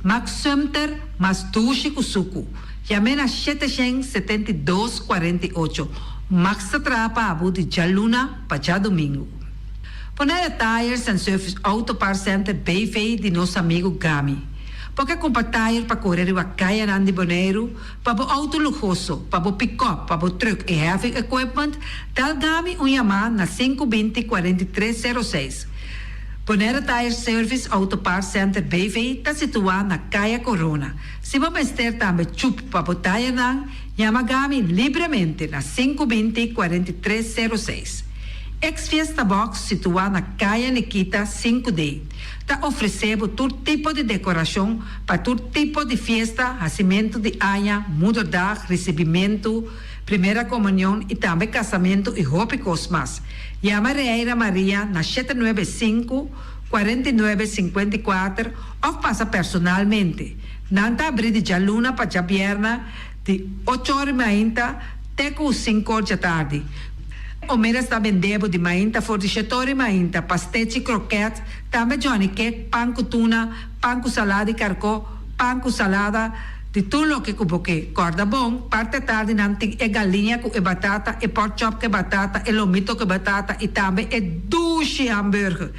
Max Sumter mas dushi ku suku. Yam'é na 772 48. Max ta traha pa bo di djaluna pa djadumingu. Bonaire Tires and Service Auto Parts Center BV di nos amigu Gami. Bo ke kumpra tire pa kore riba kayanan di Boneiru, pa bo outo luhoso, pa bo pikòp, pa bo trùk i heavy equipment, dal Gami un yamá na sinku binti 43 sero seis. Bonaire Tire Service Auto Parts Center BV ta situá na Kaya Corona. Si bo mester tambe chup pa bo tayernan, yama Gami libremente na sinku binti 43 sero seis. Ex Fiesta Box situá na Kaya Nikita sinku D ta ofresé bo tur tipo di dekorashon pa tur tipo di fiesta, hasimentu di aña, moederdag, risibimentu, primera komunion i tambe kasamentu i hopi kos mas. Yama Reira Maria na shete nuebe sinku, 49, 54 òf pasa personalmente. Nan ta abrí di djaluna pa djabièrnè di ocho ora mainta te ku sinku or djatardi. Omeras ta bende bo di mainta for di shetori mainta, pastechi, kroket, tambe johnny cake, pan ku tuna, pan ku salada di karkó, pan ku salada, di tur loke ku bo ke. Kòrda bon, parti atardi nan tin e galiña ku e batata, e pork chop ku e batata, e lomito ku e batata i tambe e dushi hamburger.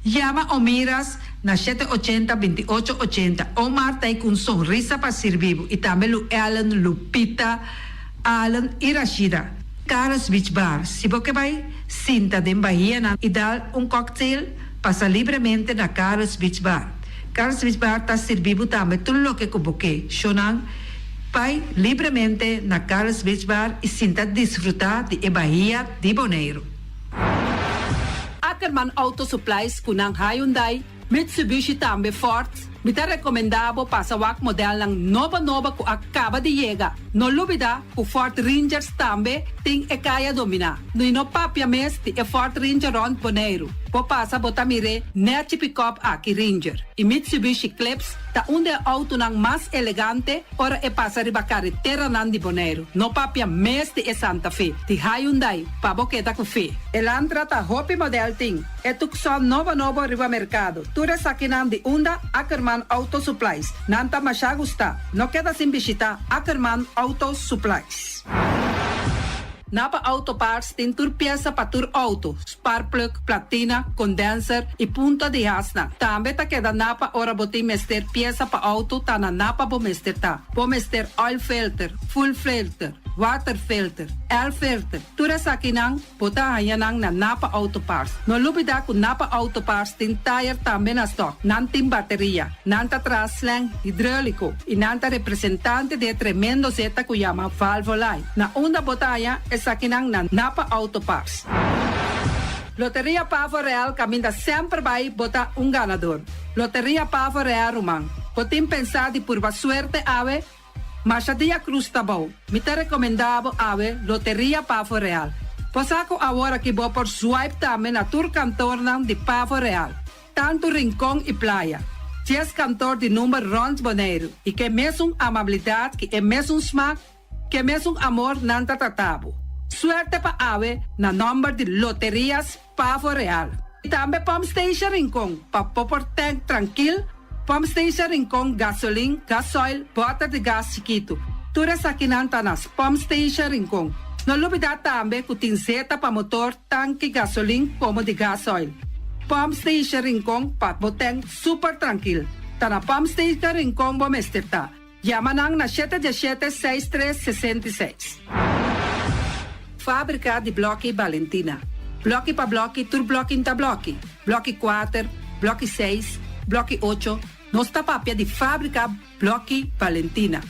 Yama Omiras na shete ochenta, 28 ochenta. Omar ta ei ku un sonrisa pa sirbi bo i tambe Lu Ellen, Lupita. Allen i Rashida. Carlos Beach Bar, Si bo ke bai sinta den bahianan i dal un cocktail, pasa libremente na Carlos Beach Bar. Carlos Beach Bar ta sirbi bo tambe tur loke ku bo ke. Shownan, Bai libremente na Carlos Beach Bar i sinta disfrutá di e bahia di Boneiru. Ackerman Auto Supplies ku nan Hyundai, Mitsubishi tambe Ford, mi ta rekomendá bo pasa wak modelnan nobo nobo ku a kaba di yega. No lubidá ku Ford Rangers tambe tin e kaya dominá. I no papia mes di e Ford Ranger rònt Boneiru. Bo pasa bo ta mir'é nèchi pikòp aki Ranger i Mitsubishi Eclipse ta un di e outonan mas elegante ora e pasa riba kareteranan di Boneiru. No papia mes di e Santa Fe di Hyundai pa bo keda ku fe. Elantra ta hopi modèl tin. E Tucson nobo nobo riba merkado. Tur esakinan di unda Ackerman Auto Supplies. Nan ta masha gusta. No keda sin bishita Ackerman Auto Supplies. Napa Auto Parts tin tur piesa pa tur auto, sparkplug, platina, condenser y punta di hasnan. Tambe ta keda Napa ora bo tin mester piesa pa auto ta na Napa bo mester ta. Bo mester oil filter, fuel filter, water filter, air filter, tur esakinan Bo ta haña nan na Napa Auto Parts. No lubidá ku Napa Auto Parts tin tayer tambe na stòk. Nan tin bateria, nan ta traha slèng hidróliko i nan ta representante di e tremendo zeta ku yama Valvoline. Na unda bo ta haña esakinan na Napa Auto Parts. Loteria Pavo Real kaminda semper bai bo ta un ganador. Loteria Pavo Real ruman, bo tin pensá di purba suerte awe? Masha dia cruz ta bou. Mi ta recomenda bo awe Loteria Pavo Real. Bo sa cu awor aki bo por swipe tambe na tur kantornan di Pavo Real, tantu Rincon y Playa. Dies kantor di number rond Boneiru y ke mesun amabilidad ki e mesun smaak, ke mesun amor nan ta trata bo. Suerte pa awe na nomber di Loterias Pavo Real. Y tambe Pump Station Rincon pa bo por tank trankil, Pump Station Rincon gasolin, gasoil, boter di gas chikitu. Tur esakinan ta na Pump Station Rincon. No lubida tambe cu tin zeta pa motor, tanki gasolin como di gasoil. Pump Station Rincon pa bo tank super trankil. Ta na Pump Station Rincon bo mester ta. Yama nan na shete diesshete seis tres 66. Fábrika di blòki Balentina. Blòki pa blòki tur blòki n'ta blòki. Blòki kuater, blòki seis, blòki ocho, nos ta papia di fábrika blòki Balentina.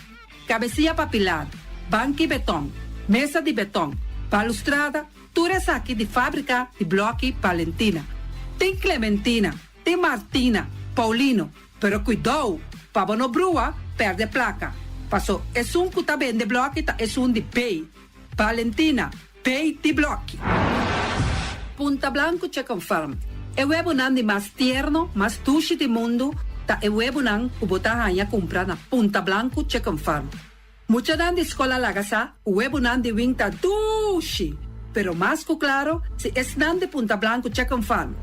Kabesia pa pilar, banki betòn, mesa di betòn, balustrada, tur esaki di fábrika di blòki Balentina. Tin Clementina, tin Martina, Paulino, Pero kuidou, pa bo no brua, pèrdè plaka. Paso esun ku ta bende blòki ta esun di Bay. Valentina, Bay di blòki. Punta Blanco Chicken Farm, E webonan di mas tierno, mas dushi di mundu ta e webonan ku bo ta haña kumpra na Punta Blanco Chicken Farm. Muchanan di skol a laga sa ku webonan di wing ta dushi, pero mas ku klaro si esnan di Punta Blanco Chicken Farm.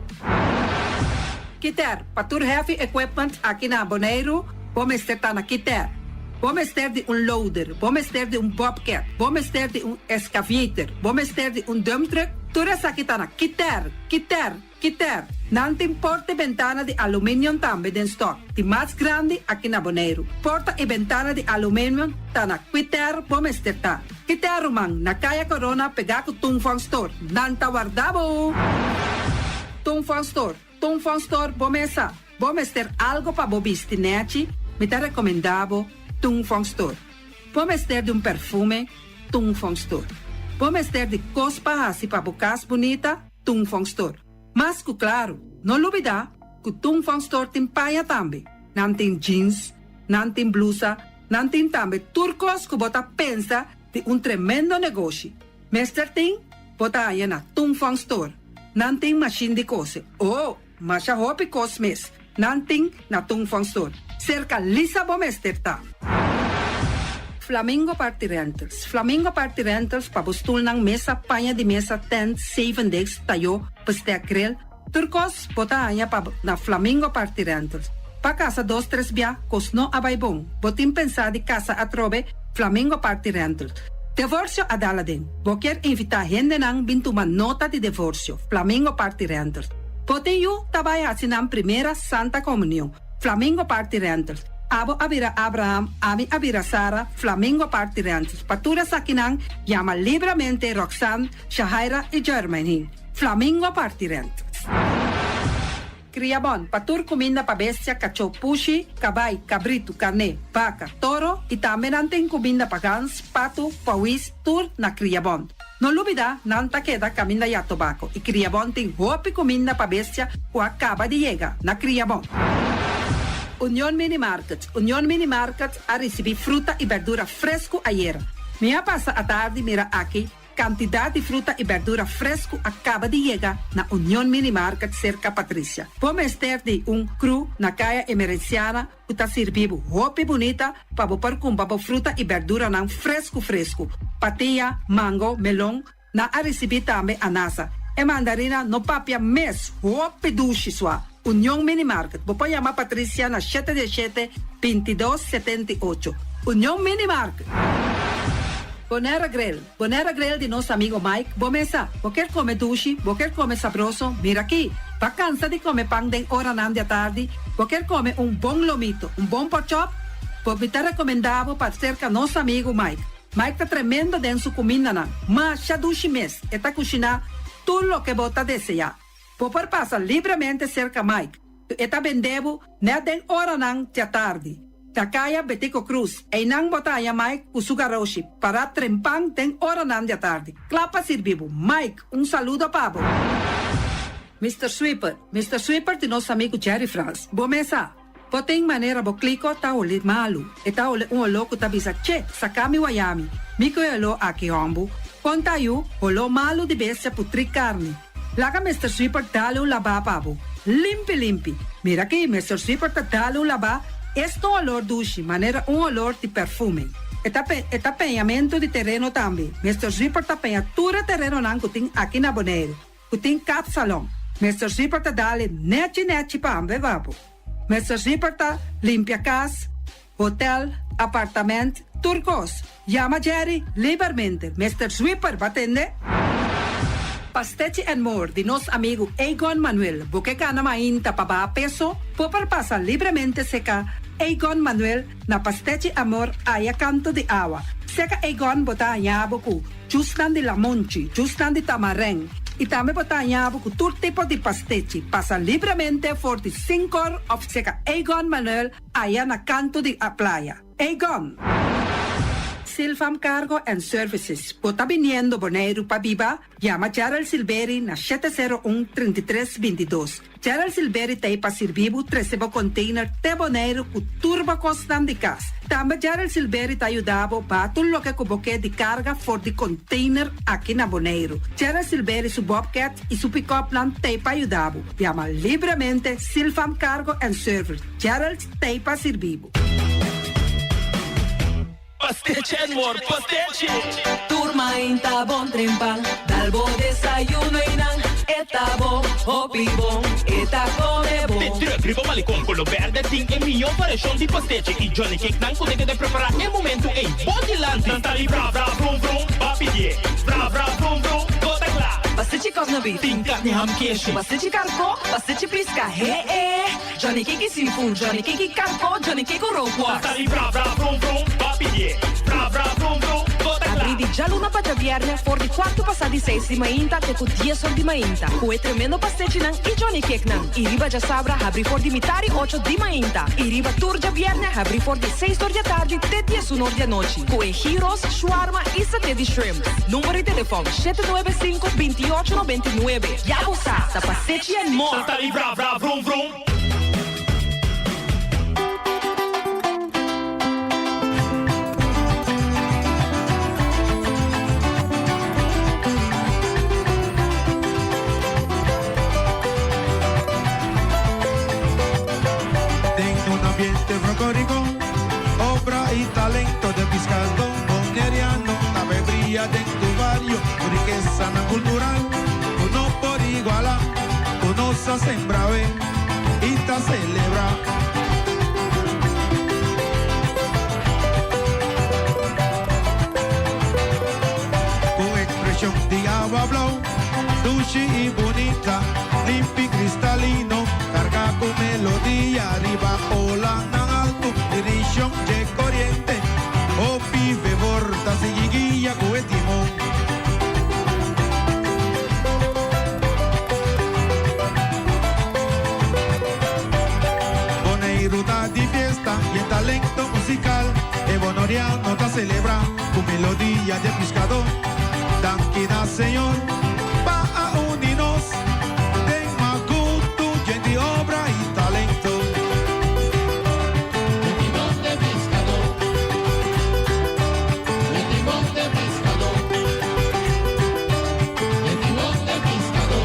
Kiter, Pa tur heavy equipment aki na Boneiru, bo mester ta na Kiter. Bo mester di un loader, bo mester di un bobcat, bo mester di un excavator, bo mester di un dump truck, tur esaki ta na Kiter, Kiter, Kiter. Nan tin porta i bentana di aluminium tambe den stock, di mas grandi aki na Boneiru. Porta i bentana di aluminium ta na Kiter bo mester ta. Kiter ruman, na Kaya Corona pegá ku Tung Fong Store. Nan ta warda bo! Tung Fong Store, Tung Fong Store bo mesa. Bo mester algo pa bo bisti nechi, mi ta recomenda bo Tung Fong Store. Bo mester di un perfume, Tung Fong Store. Bo mester di cos pa haci pa bo cas bunita, Tung Fong Store. Mas cu claro, no lubida cu Tung Fong Store tin paña tambe. Nan tin jeans, nan tin blusa, nan tin tambe tur cos cu bo ta pensa di un tremendo negoshi. Mester tin, bo ta haña na Tung Fong Store. Nan tin mashin di cose. Oh, masha hopi cos mes. Nan tin na Tung Fong Store. Cerca Lisa bo mester ta. Flamingo Party Rentals Flamingo Party Rentals pa bo stulnan, mesa, paña di mesa, tent, zeven desk, tayó, bestek, grill, tur kos bo ta haña pa na Flamingo Party Rentals. Pa kasa dos tres bia kos no a bai bon, bo tin pensá di kasa atrobe, Flamingo Party Rentals. Devorsio a dal aden. Bo kier invitá hendenan bin tuma nota di devorsio, Flamingo Party Rentals. Bo tin yu ta bai hasi nan primera Santa Comunion, Flamingo Party Rentals. Abo a bira Abraham, ami a bira Sara, Flamingo Party Rentals. Pa tur esakinan, yama libramente Roxanne, Shahaira i Jermaine. Flamingo Party Rentals. Kriabon, pa tur kuminda pa bestia, kachó, pushi, kabai, kabritu, karné, baka, toro i tambe nan tin kuminda pa gans, patu, pawis, tur na Kriabon. No lubida, nan ta keda kaminda ya tobako i Kriabon tin hopi kuminda pa bestia ku a kaba di yega na Kriabon. Union Mini Market, Union Mini Market a risibí fruta i berdura fresku ayera. Mi a pasa atardi mira aki kantidat di fruta i berdura fresku a kaba di yega na Union Mini Market serka Patricia. Bo mester di un kru na Kaya Emerenciana ku ta sirbi bo hopi bunita pa bo por kumpra bo fruta i berduranan fresku fresku. Patia, mango, melon, nan a risibí tambe anasa. E mandarina no papia mes, hopi dushi sua. Union Mini Market, bo por yama Patricia na shete diesshete, bintidos, 78. Union Mini Market! Bonera Grill, Bonera Grill di nos amigo Mike, bo mesa, bo kier come dushi, bo kier come sabroso, mira aki! Ba cansa di come pan den oranan di atardi, bo kier come un bon lomito, un bon porkchop? Bo mi ta recomenda bo pa cerca nos amigo Mike. Mike ta tremendo den su cumindanan, masha dushi mes, e ta cushina tur loke bo ta desea. Bo por pasa libremente serka Mike, ku e ta bende bo nèt den oranan djatardi. Na kaya Betico Cruz, einan bo ta haña Mike ku su garoshi pará trempan den oranan djatardi, kla pa sirbi bo. Mike, un saludo pa bo! Mister Sweeper, Mister Sweeper di nos amigu Jerry Frans. Bo mes sa. Bo tin manera bo kliko ta holi malu. E ta holi un oló ku ta bisa, Che, saka mi wayami. Mi ku e oló aki hòmbu. Kon ta yu, holó malu di bestia putrí karni. Laga Mister Sweeper dale un labá pa bo. Limpi limpi. Mira aki, Mister Sweeper ta dale un labá, esta un olor dushi, manera un olor di perfume. E ta e ta peñamentu di tereno tambe. Mister Sweeper ta peña tur e terenonan ku tin aki na Boneiru. Ku tin kapsalon. Mister Zipper ta dale nechi nechi pa hamber babo. Mister Zipper ta limpia kas, hotel, apartament, tur kos. Yama Jerry libermente. Mister Zwipper ba tende? Pastechi and More di nos amigu Egon Manuel. Bo ke gana mainta pa baha peso? Bo por pasa libremente seka Egon Manuel na Pastechi Amor aya kanto di awa. Seka Egon bo ta haña bo ku Jusnan di lamonchi, jusnan di tamarèn i tambe bo ta haña bo ku tur tipo di pastechi. Pasa libremente for di Sinkor òf seka Egon Manuel aya na kantu di a playa. Egon! Silfam Cargo and Services, bo ta biniendo Boneiru pa biba? Yama Gerald Silberi na 701 33 22. Gerald Silberi ta ei pa sirbi bo trese bo container te Boneiru ku tur bo kosnan di kas. Tambe Gerald Silberi ta yuda bo baha tur loke ku bo ke di karga for di container aki na Boneiru. Gerald Silberi su bobcat i su pickupnan ta ei pa yuda bo. Yama libremente Silfam Cargo and Service. Gerald ta ei pa sirbi bo. Pastechi and more pastechi! Tur mainta bon trempan, dal bo desayuno y nan e ta bo, hopi bon, e ta come bon. De truck riba Malecon Colo Berde tin e mihó variashon di pastechi y Johnny Cake nan cu ta keda prepara e momento ey bo dilanti. Nan ta di bra bra vrum vrum, ba pidié bra bra vrum vrum, bo ta cla. Pastechi cosna beef. Tin carni ham keshi. Pastechi carco, pastechi pisca, he e. Johnny Cake seafood, Johnny Cake karko, Johnny Cake rookworst. Ta sali bra bra vrum vrum, ba pidié bra bra vrum vrum, bo ta kla. Abrí di djaluna pa djabièrnè for di kuartu pasá di seis di mainta te ku dies or di mainta ku e tremendo pastechinan i Johnny Cakenan. I riba djasabra habrí for di mitar i ocho di mainta i riba tur djabièrnè habrí for di seis or di atardi te diesun or di anochi ku e gyros, shwarma i saté di shrimp. Number di telefòn, shete nuebe sinku, binti ocho 99. Ya bo sa, ta pastechi and more! Ta sali bra bra vrum vrum. Den un ambiente folklórico, obra y talento de piscadó boneriano ta bay bria den tu bario, riquesanan cultural cu no por iguala, cu nos a sembra we y ta celebra. Cu expresion di awa blauw, dushi y bunita, limpi cristalino, carga cu melodia riba olanan alto. Ku melodia di piskadó. Danki na Señor pa a uni nos den makutu yen di obra i talento. E timon de piskadó, e timon de piskadó, e timon de piskadó,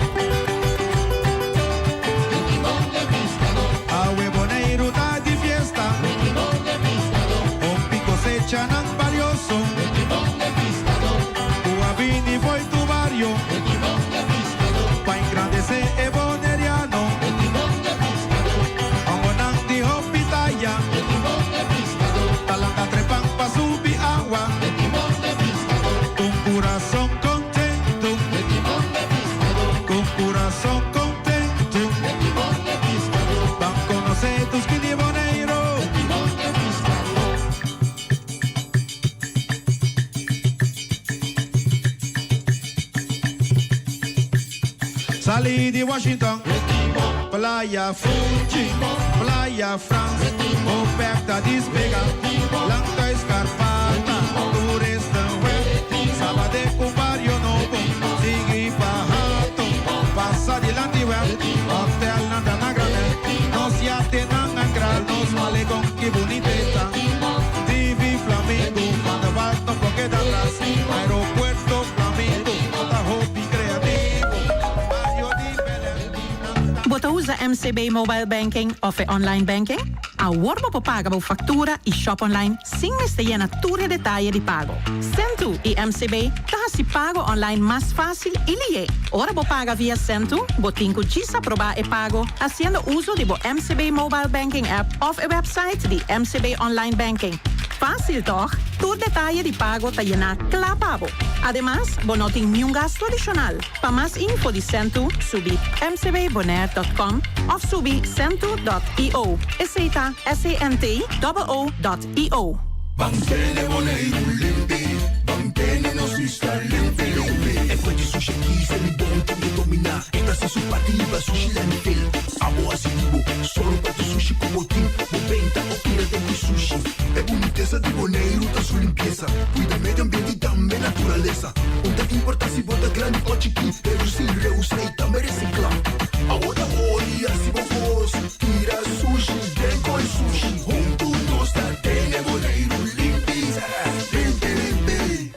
e timon de piskadó. Awe Boneiru ta di fiesta. E timon de piskadó. Hopi kosechanan balioso. E timon de piskadó. Ku a bini fo'i tur bario. E timon de piskadó. Pa engrandesé e boneriano. E timon de piskadó. Hòmbernan di hopi taya. E timon de piskadó. Ta lanta trepan pa subi awa. E timon de piskadó. Un kurason kontentu. E timon de piskadó. Ku kurason kontentu. E timon de piskadó. Ban konosé dushi di Boneiru. E timon de piskadó. Sali di Washington, Playa Fuji, Playa Frans, Opec ta despega, Lanta Escarpata, Toeristenweg, Sabadeco Barrio Nobo, sigui pa Hato, pasa dilanti web, Hotel nan ta na Granel, nos yatenan ancra, nos malecon ki bunita e ta, TV Flamingo, Van der Walt no por keda atras, Aeropuerto Flamingo, ta hopi creativo, Barrio di Belém, nan ta. Bo ta usa MCB Mobile Banking of e Online Banking? Awor bo por paga bo factura y shop online sin mester yena tur e detaye di pago. Sentoo y MCB ta haci pago online mas facil y lié. Ora bo paga via Sentoo, bo tin cu djis aproba e pago haciendo uso di bo MCB Mobile Banking app of e website di MCB Online Banking. Facil toch? Tur detaye di pago ta yena cla pa bo. Ademas, bo no tin niun gasto adicional. Pa mas info di Sentoo, subi mcbbonaire.com of subi sentoo.io. Esey ta S-E-N-T-O-O dot I-O. Ban tene Boneiru limpi, ban tene nos isla limpi limpi. E kue di sushi aki Selibon tin ke dominá. E ta hasi su parti riba sushi landfill. Abo hasi di bo, sòru pa tur sushi ku bo tin. Bo benta o tira den ku sushi. E bunitesa di Boneiru ta su limpiesa. Kuida medio ambiente i tambe naturalesa. Un ta importá si bo ta grandi o chikí, redusí, reusá i tambe resiklá. Awor ta hori hasi bo kos, tira sushi den koi sushi. Huntu nos ta tene Boneiru limpi, limpi, limpi.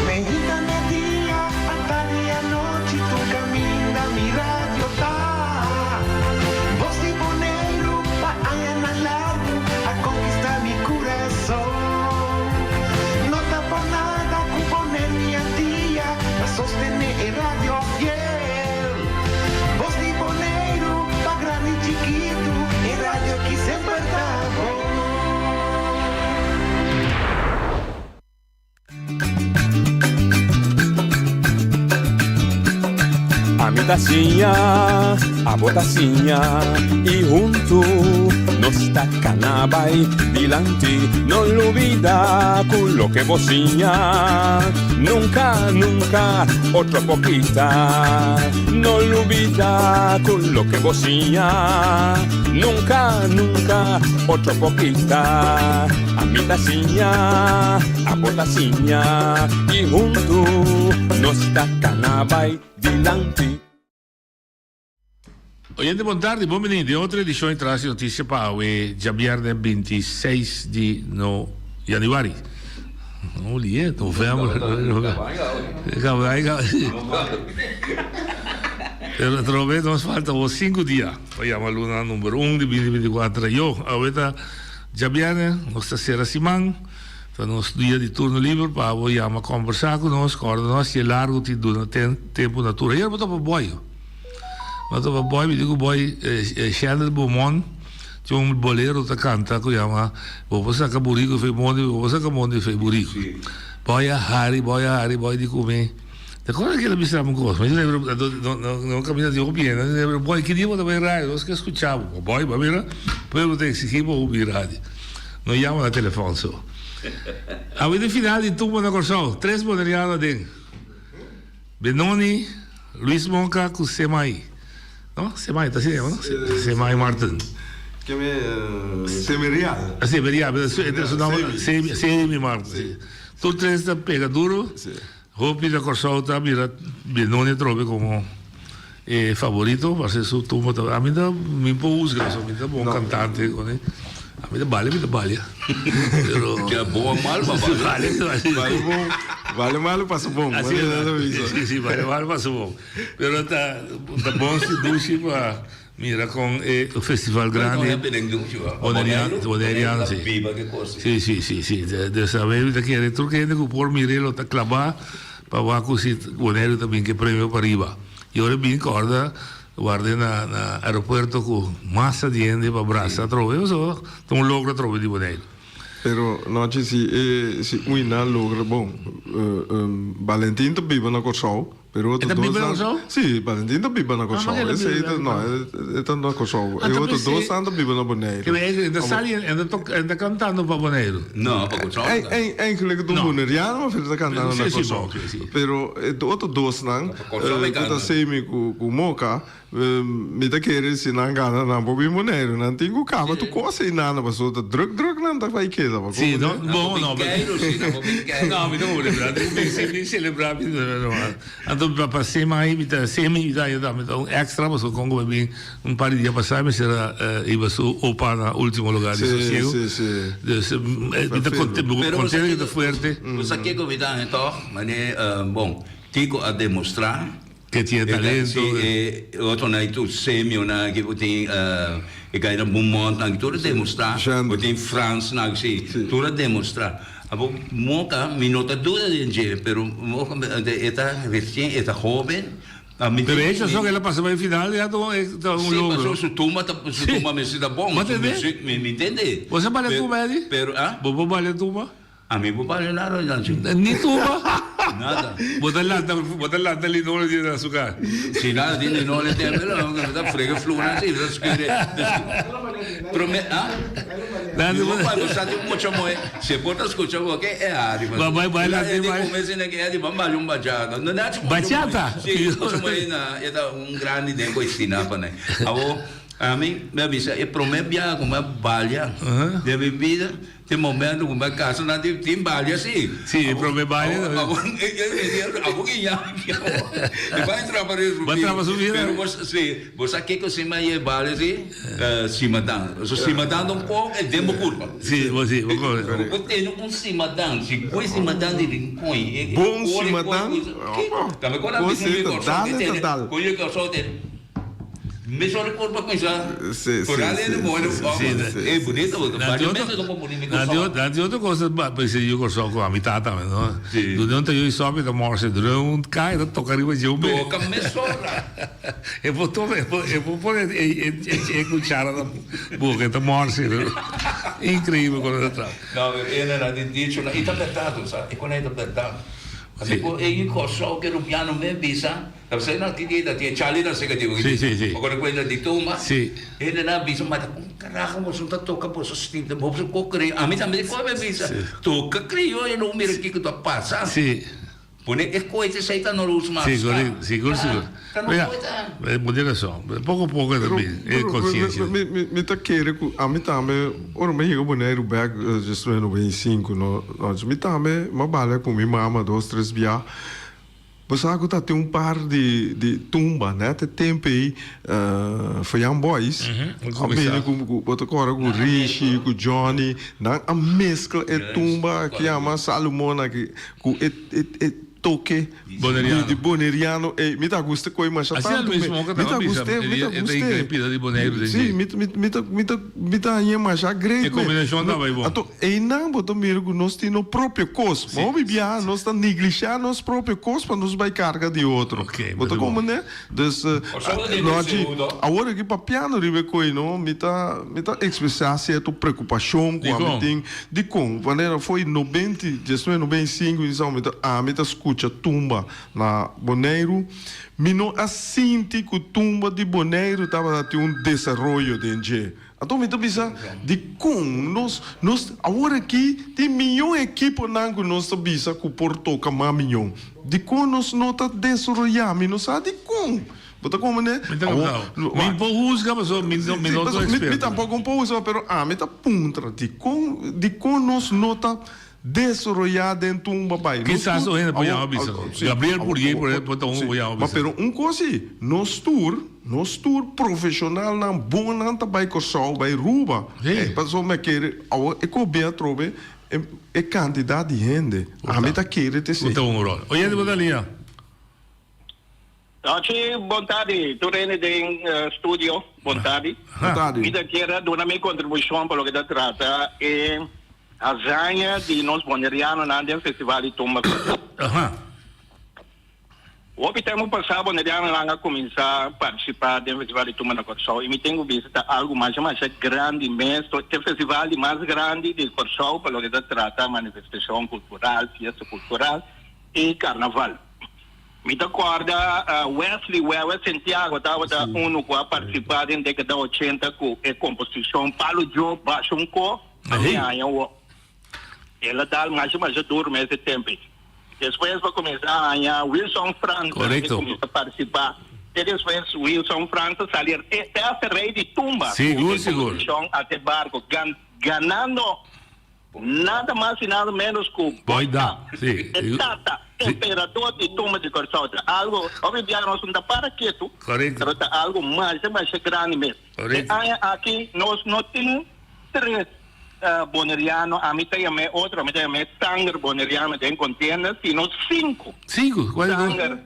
Meinta, media, atardi i anochi tur kaminda mi radio ta. Bos di Boneiru pa añanan largu a konkistá mi kurason. No ta por nada ku Boneiru i Antia ta sostené e radio fiel. Bos di Boneiru pa grandi i chikitu, e radio ki semper ta bon. Ami ta siña, abo ta siña y huntu nos ta cana bay dilanti. No lubida cu loke bo siña nunca, nunca otro por kita. No lubida cu loke bo siña nunca, nunca otro por kita. Ami ta siña, abo ta siña i huntu nos ta kana bai dilanti. Oyente bon tardi, bon bini den otro edicion di Tras di Noticia pa awe djabierne 26 di no januari. No lié, november. Pero atrobe nos falta bo 5 dia pa yama luna number 1 di 2024. Yo, awe ta Djabièrnè nos ta sera siman, ta nos dia di turno liber pa bo yama kombersá ku nos, kòrda nos si e largu tin duna tempu na tur. Ayer bo topa Boy, bo topa Boy, mi di ku Boy Shendel Beaumont tin un bolero ta kanta ku yama bo por saka buriku fei mondi, bo por saka mondi fei buriku. Boy a hari, Boy a hari, Boy di ku mi. Te acorda ke el a bisa mi un kos? Mi di no kaminda di hopi hende, mi di boy ki dia bo ta bai radio? Nos ke skucha bo. Boy bo a mira, pueblo ta eksigi bo hopi radio. No yama na telefòn so. Awe di final di tumba na Kòrsou, tres boneriano aden. Benoni, Luis Monka ku Semai. No? Semai ta asina yama no? Semai Martin. Ke me Semi Real. Semi Real, pero su entre su nomber Semi Semi Martin. Si. Tur tres ta pega duro. Si. Hopi na Kòrsou ta mira Benoni atrobe komo e favorito pasobra su tumba ta ami ta mi por husga pasobra mi ta bon kantante kone ami ta balia mi ta balia pero Ya bon o mal pa balia. Bale bon bale malo pasa bon. Asi es si si bale malo pasa bon pero ta ta bon si dushi pa Mira con e festival grandi Boneriano si. Si si si si dus awe mi ta kere tur kende ku por mir'e lo ta klabá pa wak ku si Boneiru ta bin ke premio pariba. I ora e bin kòrda ward'e na na aeropuerto ku masa di hende pa brasa atrobe pasobra ta un logro atrobe di Boneiru. Pero nochi si e si uina logra bon Valentin ta biba na Kòrsou. Pero otro E ta dos biba na nan Kòrsou? Sí, Valentin ta biba na Ah, Kòrsou. ma el a Esei biba ta, na no, e ta na Kòrsou. Ah, E ta otro pensé dos nan ta biba na Boneiru. Ke e ta sali, e ta tok, e ta kantando pa Boneiru. No, pa Kòrsou Ei, ta. ei, eigenlijk ta un No. Boneriano, ma e ta kantando na Sí, sí, Kòrsou. bon, oké, sí. Pero e otro dos nan, Pa Kòrsou mi ku ta kanta. Semi ku, ku Moka, Mi ta kere si nan gana nan por bin Boneiru. Nan tin ku kaba tur kos einan pasobra ta druk druk nan ta bai keda pa Sí, no, Nan bon, por bin no, keiru sí, nan por bin keiru. No, mi ta por celebra, mi bin si bin celebra mi Anto pa pa sema ahí mi ta semi mi ta haña tambe ta un extra pasobra kon ku mi bin un par di dia pasá mi ser a hiba su opa na ultimo lugar di Sí, sosiego. sí, sí. Dus mi ta konte mi Pero bo sa kontento ku ta kiko fuerte. bo sa kiko mi ta haña tòg, mane bon, Tico a demostrá Ke tin e talento. Si e otronan ei tur Semionan aki bo tin e gainan Beaumontnan aki tur a demostrá. Bo tin Fransnan aki si tur a demostrá. Abo Moka mi no ta duda den dje pero Moka e ta recien e ta hoben. Pero e hecho so ke el a pasa pa e final ya ta un logro. Si pasobra su tumba ta su tumba mester ta bon. Bo tende? Mi tende. Bo sa balia tumba Eddy? Pero ah? Bo por balia tumba? Ami bo balia nada Janchi. Ni tuba? Nada. Bo ta lanta, bo ta lanta linole di na su cas. Si nada di linole tembe lo, mi ta frega fluna si, mi ta skire. Prome, ah? Nada. Mi bo bai, bo sa di mucha moe, si bo ta scucha bo ke e ari. Ba bai bai lanta Di bai. come si ke adi, ban balia un bachata. No nachi mucha moe. Bachata? Si, mucha moe na, e ta un grandi den cu estina pa nan. Awo, ami, mi a bisa e prome biaha cu mi a balia den mi bida, Tin momento ku mi kasa nan tin tin balia si. Si, e prome balia tambe. Abo abo ki ña E bai trapa riba su Bai trapa su vida. Pero bo si, bo sa kiko si mi a yega balia si? Simadan. So simadan ta un kos e den bo kurpa. Si, bo si, bo kore. Bo por tene un simadan, si ku e simadan di rincon e Bon kore simadan? Kiko? Tambe kon a bisa mi Kòrsou ke tene, kon yu Kòrsou tene. Mesora por pa cuminsa Coral e moe e bunito bo ta baño mester ta pone mi Kòrsou. Nan tin otro cosa pa bisa yu Kòrsou ku ami tata mi no. Dunde un ta yu sòpi ta mòrse dunde un kai ta toka riba dje un be. Toka mesora. E por toma e por e por pone e kuchara na boka e ta mòrse. Inkreibel kon e ta traha. No e nan tin dicho i ta bèrdat sa e kon ei ta bèrdat. Pasobra e yu Kòrsou ke rubiano me bisa. Ta bisa nan tin dia tin e Charlie nan sega di Sí, sí, sí. Ora ku e di tuma Sí. Hende nan a bisa mata kon karaho boso ta toka boso stinta boso ko krio ami tambe di koe mi bisa toka krioyo no mira kiko ta pasa Sí. Pone e koe te esei ta no lo usa mas Sí, korekto, sigur, sigur. Ta no Mira, koe ta. bo tin rason. Poko poko e ta bin e konsiensia. Mi mi mi ta kere ku ami tambe ora mi yega Boneiru bek diecinueve noventa i sinku no mi tambe mi a balia ku mi mama dos tres bia. Bo sa ku ta tin un par di di tumba nèt e tempu ei Fayang Boys a bini ku ku bo ta kòrda ku Rishi ku Johnny nan a meskla e tumba ki yama Salomon aki ku e e e toke di boneriano ei mi ta gusta koe masha tantu mi mi ta gust'é mi ta gust'é si mi mi ta mi ta mi ta hañ'é masha great mes anto Einan bo ta mira ku nos tin nos propio kos. Ma hopi biaha nos ta neglishá nos propio kos pa nos bai karga di otro. Bo ta komprendé? Dus, Nochi, awor aki papiando riba e koi no, mi ta mi ta ekspresá sierto preokupashon ku ami tin. Dikon? Manera fo'i nobenta, diesnuebe nobenta i sinku mi ta ami ta skucha tumba na Boneiru. Mi no a sinti ku tumba di Boneiru tabata tin un desaroyo den dje. Anto mi ta bisa, dikon nos, nos awor aki tin miyon ekiponan ku nos ta bisa ku por toka mas miyon. Dikon nos no ta desaroyá? Mi no sa dikon. Bo ta comprende? Mi ta comprende. Mi por huzga pasobra mi no mi no ta experto. Mi tampoco por huzga pero ami ta puntra dikon dikon nos no ta desaroyá den tumba bai. Kisas un hende por yama bisa. Gabriel Purjey por ehempel por ta un ku por yama bisa. Pero un kos si, nos tur, nos tur profeshonalnan bonnan ta bai Kòrsou, bai Ruba. Pasobra mi a kere awor e kos bin atrobe e kantidat di hende. Ami ta kere ta esei. Ku ta un ròl. Oyente bo ta liña. Nochi, bon tardi tur hende den studio, bon tardi. Bon tardi. Mi ta kier a duna mi contribucion pa loke ta trata e hazaña di nos Bonerianonan den Festival di Tumba Kòrsou. Hopi tempu pasá Bonerianonan a kuminsá partisipá den Festival di Tumba na Kòrsou i mi tin ku bisa ta algu masha masha grandi mes. Ta e festival di mas grandi di Kòrsou pa loke ta trata manifestashon kultural, fiesta kultural i karnaval. Mi ta kòrda Wesley Wewe Sentiago tabata unu ku a partisipá den dékada ochenta ku e komposishon Palo Djo Basha un Ko a mi haña wò. El a dal masha masha duru mes e tempu ei. Despues bo a kuminsá haña Wilson Frans a kuminsá partisipá. Te despues Wilson Frans a sali te hasta Rei di Tumba ku e komposishon Ate Barko ganando Nada mas i nada menos ku Boy Da, sí. E tata, emperador di tumba di Kòrsou. Ta algo, hopi bia nos no ta para ketu, pero ta algo masha masha grandi mes. E aña aki nos no tin tres boneriano, ami ta yam'é otro, ami ta yam'é sanger boneriano den kontienda, sino sinku. Sinku? Kual sanger?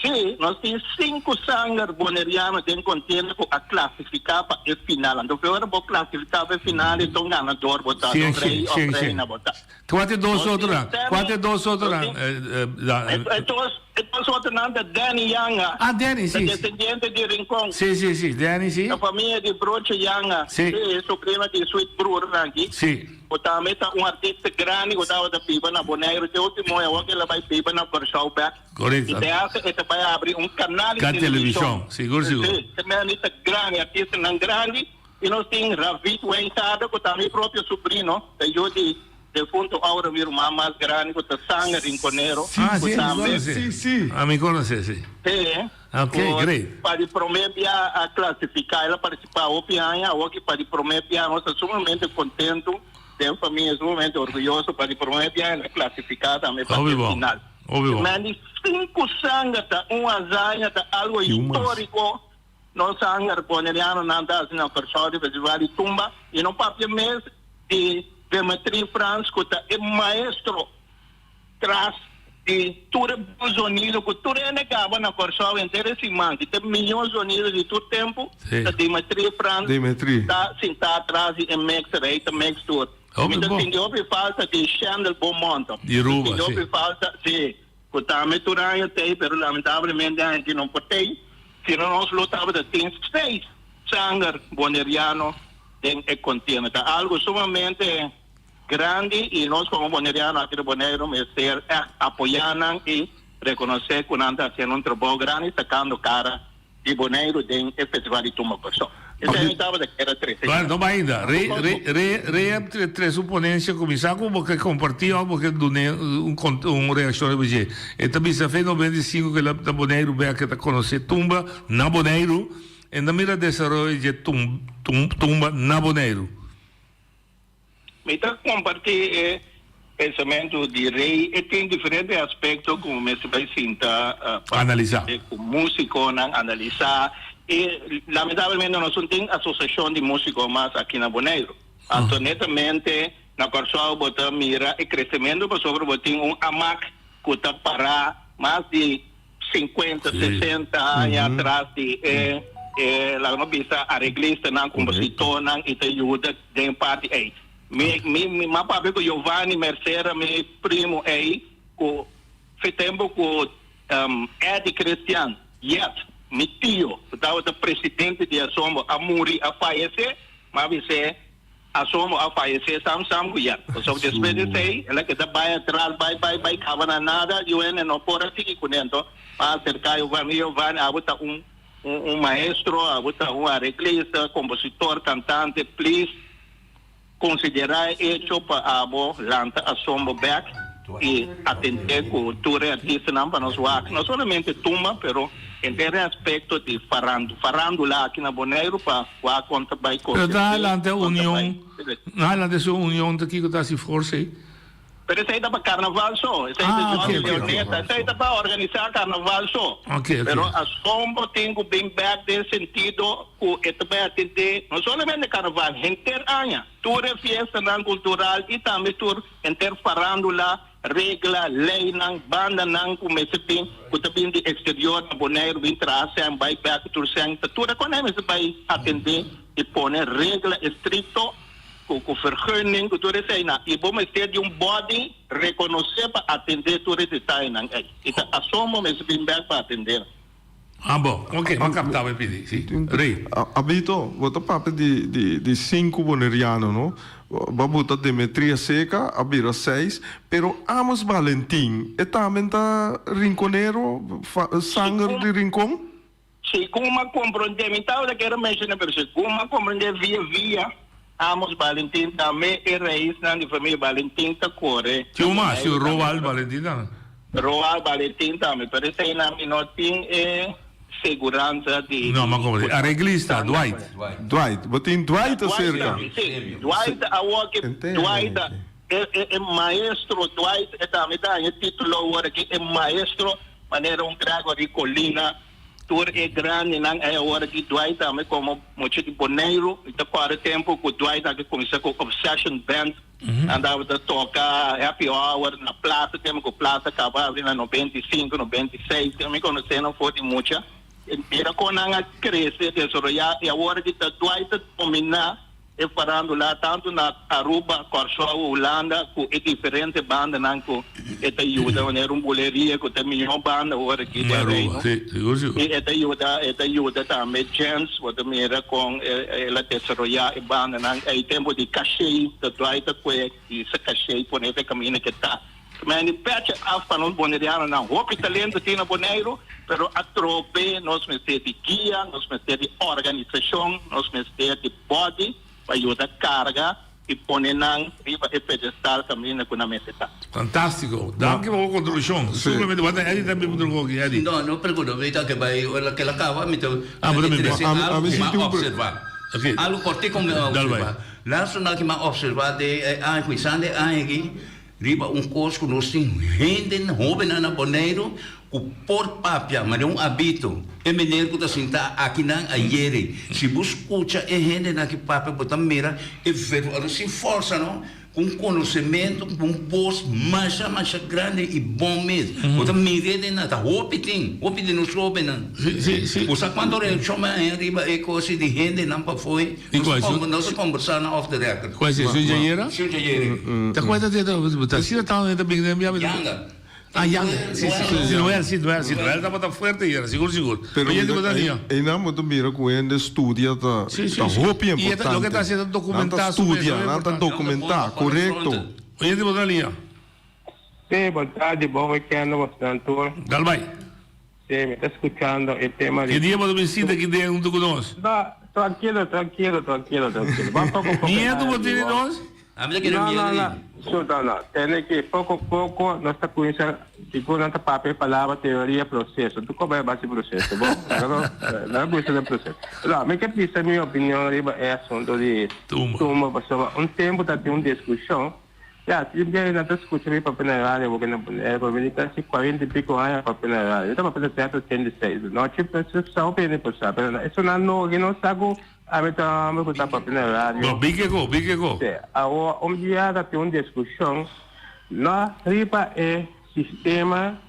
Sí, nos tin sinku sanger boneriano den kontienda ku a klasifiká pa e final. Anto fe ora bo klasifiká pa e final e ta un ganador bo ta, un rei òf reina bo ta. Kua ta e dos otronan? Kua ta e dos otronan? E dos e dos otronan ta Danny Yanga. Ah, Danny, sí. Ta desendiente di Rincon. Sí, sí, sí, Danny, sí. Ta famia di Broche Yanga. Sí. Sí, su prima di Sweet Broernan aki. Sí. Bo tambe ta un artista grandi ku tabata biba na Boneiru te ultimo i awor ku el a bai biba na Kòrsou bèk. Korekto. I te hasta e ta bai habri un kanal di Kan televishon. televishon, sigur sigur. Sí, te mènita grandi, artistanan grandi. I nos tin Ravid Wijngaarden ku ta mi propio subrino, ta yu di defunto Aura, mi ruman mas grandi ku ta sanger rinkonero. Ah, ku sí, mi tambe. konosé. Sí. Ah, mi konosé, sí. Sí. Ok, Ku great. pa di promé bia a klasifiká, el a partisipá hopi aña, awor ki pa di promé bia nos ta sumamente kontentu den famia, sumamente orguyoso pa di promé bia el a klasifiká tambe pa Hopi e bon, final. hopi bon. Men di sinku sanger ta un hazaña, ta algo históriko. Nos sanger bonerianonan ta hasi na Kòrsou di Festival di Tumba i no papia mes di Demetri Frans ku ta e maestro Tras di tur e bon zonido ku tur hende kaba na Kòrsou henter e siman, ki ta e mihó zonido di tur tempu, ta Dimitri Frans ta sintá tras di e mixer, ei ta mix tur. Mi ta sinti hopi falta di Shendel Beaumont. Di Aruba, Mi ta sinti hopi falta, si, ku tambe tur aña t'ei, pero lamentablemente aña aki no por t'ei, sino nos lo tabata tin seis sanger boneriano den e kontienda. Ta algu sumamente. Grandi y nos como Boneriano aki di Boneiru mester echt apoya nan y reconoce cu nan ta haciendo un trabou grandi sacando cara di Boneiru den e Festival di Tumba Kòrsou. Esei mi tabata kier a trece. Bueno, no bay ainda. Re, re, re, re trece un ponencia cuminsa cu bo ke comparti of bo ke dune un un reaccion riba dje. E ta bisa fe 95 cu el a na Boneiru bek e ta conoce tumba na Boneiru e no mira desaroyo dje tum tum tumba na Boneiru. Mi ta kompartí e pensamentu di Rey. E tin diferente aspekto ku mester bai sinta pa Analisá. ku músikonan analisá. I lamentablemente nos no tin asosiashon di músiko mas aki na Boneiru. Anto netamente na Kòrsou bo ta mira e kresementu pasobra bo tin un amak ku ta pará mas di 50, 60 aña atras di e e laga nos bisa areglistanan, kompositornan i ta yuda den parti ei. Mi mi mi m'a papia ku Giovanni Mercera, mi primo ei, ku fe tempu ku Eddie Christian Yet, mi tio, ku tabata presidente di Asombo, a muri, a fayesé, m'a bis'é, Asomo a fayesé sam sam ku ya. Pasobra despues di esei el a keda bai atras, bai bai bai kaba na nada, UN no por a sigui kuné. Anto a aserká Giovanni, Giovanni abo ta un un maestro, abo ta un areglista, kompositor, kantante, please konsiderá e echo pa abo lanta Asombo bèk i atendé ku tur e artistanan pa nos wak no solamente tumba pero. Henter e aspekto di farandu farandula aki na Boneiru pa wak kon ta bai Pero ta adelante konsent'é, kon ta bai union, na adelante su union ta kiko ta hasi forsa ei? Pero esei ta pa karnaval so, esei ta Ah, Johnny ok, ok, ok. Leoneta, esei ta pa organisá karnaval so. Ok, ok. Pero Asombo tin ku bin bèk den sentido ku e ta bai atendé no solamente karnaval, henter aña, tur e fiestanan kultural i tambe tur henter farándula, regla, leinan, bandanan ku mester bin, ku ta bin di eksterior na Boneiru bin traha sèn, bai bèk ku tur sèn, ta tur e kòne mester bai atendé i pone regla estrikto. Ku ku vergunning, ku tur eseinan. I bo mester di un body rekonosé pa atendé tur e detayenan ei. I ta asomo mester bin bèk pa atendé nan. Ah bo, oke, m'a kaptá bo e pidi, si. Rei. Abito, bo ta papia di di di sinku boneriano, no? Bo a buta Demetria Seca, a bira seis, pero Amos Balentin, e tambe ta rinconero, sanger di Rincon? Segun m'a komprondé, mi tabata kere menshoná, pero segun m'a komprondé via via, Amos Balentin tambe e raisnan di famia Balentin ta kore. Tin un mas, tin Roald Balentin tambe. Roald Balentin tambe, pero eseinan mi no tin e seguransa di. No, m'a komprondé. Areglista, Dwight. Dwight, bo tin Dwight aserka. Si, Dwight awor ke Dwight e maestro Dwight e tambe ta haña e titulo awor aki e maestro manera un Gregory Colina. Tur e grandinan ei awor aki Dwight tambe komo mucha di Boneiru. Mi ta kòrda tempu ku Dwight a kuminsá ku Obsession Band. Nan tabata toka happy hour na plasa, tempu ku plasa kaba abri na 95, 96. Mi konosé nan for di mucha. Mira kon nan a krese, desaroyá i awor aki ta Dwight ta dominá E farandula tantu na Aruba, Kòrsou, Hulanda ku e diferente bandanan ku e ta yuda manera un buleria ku ta e mihó banda ora aki den Reino. I e ta yuda e ta yuda tambe Jens bo ta mira kon el a desaroyá e bandanan ei tempu di Kashei ta Dwight ta kue hisa Kashei pone e kaminda ke ta. Men di pecha af pa nos bonerianonan hopi talento tin na Boneiru pero atrobe nos mester di guia, nos mester di organisashon, nos mester di body pa yuda karga i pone nan riba e pedestal kaminda ku nan mester ta. Fantástiko. Danki pa bo kontribushon. Sumamente. Wak na Eddie tambe puntra koki, Eddie. No, no pregunta. Mi ta ke bai ora ke la kaba mi ta trese algu ku mi a opservá. Algu kòrtiku mi a opservá. Laatste nan ku mi a opservá den e aña, kuminsando e aña aki, Riba un kos ku nos tin hende hóbennan na Boneiru ku por papia manera un abito. E meneer ku ta sintá akinan ayere, si bo skucha e hendenan ki papia bo ta mira e verbo sin forsa no, ku un konosementu, ku un bos masha masha grandi i bon mes. Bo ta mir'é den nan, ta hopi tin, hopi di nos hóbennan. Bo sa kuantu reakshon mi a haña riba e kos di hendenan pafó ei? Nos a kombersá nan off the record. Cual es? Sun Jayera? Sun Jayera. Ta cual ta ta ta asina ta ta bin den biaha. Yanga. Ah Yanga. Si si si Noel si Noel si Noel tabata fuerte yera sigur sigur. Pero einan bo ta mira cu hende studia ta ta hopi importante. Loke ta haci ta documenta Nan ta studia, nan ta documenta, corecto. Oyente bo ta lia. Sí, bon tardi, bon weekend na bosnan tur. Dal bai. Sí, mi ta skuchando e tema di. Ki dia bo ta bin sinta aki den huntu ku nos? No, trankilo, trankilo, trankilo, trankilo. Ban poko poko. Miedu bo tene nos? Ami ta kere No, no, miedu no. di. Su, no, no. Tene ki poko poko nos ta kuminsa, sigur nan ta papia e palabra teoria proseso. Tu koba e base proseso, bon? Laga nos, laga kuminsa den proseso. No, mi ke bisa mi opinion riba e asunto di Tumba. tumba pasobra un tempu ta tin un diskushon. Ya, tin biaha nan ta skucha mi papia na radio porque na Bonaire pa mi kasi cuarenta y pico aña papia na radio. Mi ta papia na teatro 86. Nochi sa hopi hende por sa, pero esonan no ke no sa ku ami ta un homber ku ta papia na radio. No, bin keko, bin keko. Sí, awor un biaha ta tin un diskushon no riba e sistema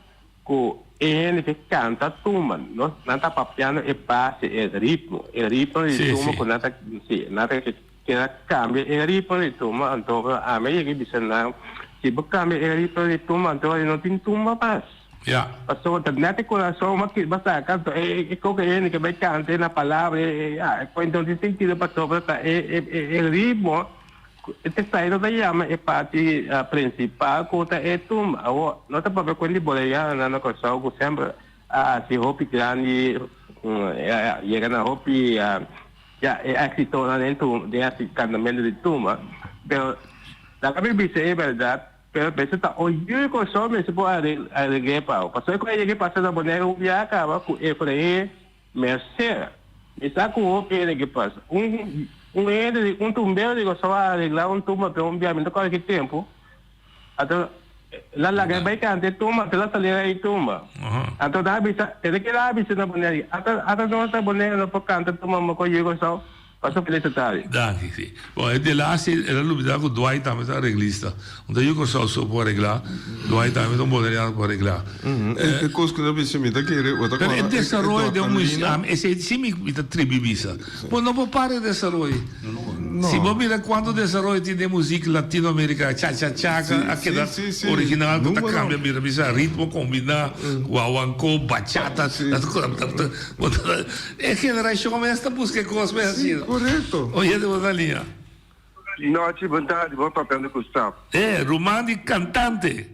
ku e hende ke kanta tumba. No, nan ta papiando e base, e ritmo, e ritmo di tumba ku nan ta, sí, nan ta. Keda kambia e ritmo di tumba, anto ami a yega i bisa nan, si bo kambia e ritmo di tumba anto e no tin tumba mas. Ya. Pasobra ta net e kurason bo a saka, anto e koke hende ke bai kanta na palabra, ya, e no tin sentido pasobra ta e ritmo te esei no ta yama e parti prinsipal ku ta e tumba. Awor, no ta papia ku di Boreana na Kòrsou ku semper a hasi hopi grandi, yega na hopi. Ya, e éksitonan den tum, den hasi kantamentu di tumba. Pero, laga mi bisa e bèrdat. Pero mester ta un yu Kòrsou mester por aregl'é pa bo. Pasobra ku e yega pasa na Boneiru un biaha kaba ku Efrain Mercer. Mi sa ku hopi hende ke pasa. Un un hende di un tumbero di Kòrsou a areglá un tumba p'e un biaha, mi no ta kòrda ki tempu. Anto el a laga e bai kanta e tumba, anto el a sali na e tumba. Anto nan a bisa, tene kila a bisa na Boneiru, ata ata nos na Boneiru no por kanta tumba mokó yu Kòrsou. Pasa feliz tardi. Danki, si. Bon, e delaste el a lubida ku Dwight tambe ta areglista. Un ta yu Kòrsou so por areglá, Dwight tambe ta un boneriano ku por areglá. E kos ku ta bisa mi ta kere bo ta Pero e kòrda desaroyo den un Dortalina. museum, esei si mi mi ta tribi bisa. Bo no por para e desaroyo. Si bo mira kuantu desaroyo tin den muzik Latinoamerika, cha cha cha a keda original ku ta kambia bira bisa ritmo kombiná, guaguancó, bachata, E generashon mes ta buska e kos mes asina. Sí, korekto. Oyente bo ta liña. Nochi, bon tardi, bo papiando ku Sap. E, ruman di kantante.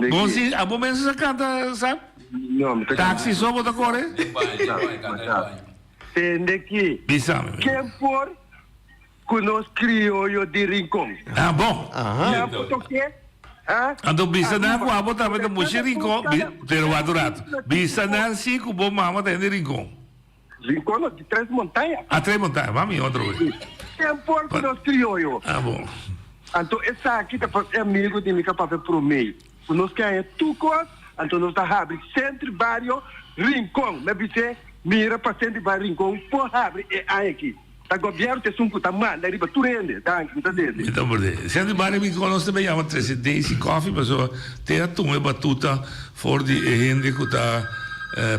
Bon si, abo mes sa kanta, Sap? No, mi ta kanta. Taxi so bo ta kore? Tende ki. Bisa mi. Ken por ku nos krioyo di Rincon? Ah, bon. Nan por toke? Ha? Anto bisa nan ku abo tambe ta mushi Rincon, pero wak un rato. Bisa nan si ku bo mama ta hende Rincon. Rincon no, di Tres Montaña. Ah, Tres Montaña, mami otro wes. Ken por ku nos krioyo? Ah, bon. Anto esaki ta pa e amigo di mi ka papia promé. Ku nos ke haña tur kos, anto nos ta habri Sentro Bario Rincon. Mi a bis'é, mira pa Sentro Bario Rincon por habri e aña aki. Ta gobierno ta esun ku ta manda riba tur hende. Danki, mi ta dende. Mi ta borde. Sentro Bario Rincon nos ta yama trese Daisy Coffee pasobra te a tuma e batuta for di e hende ku ta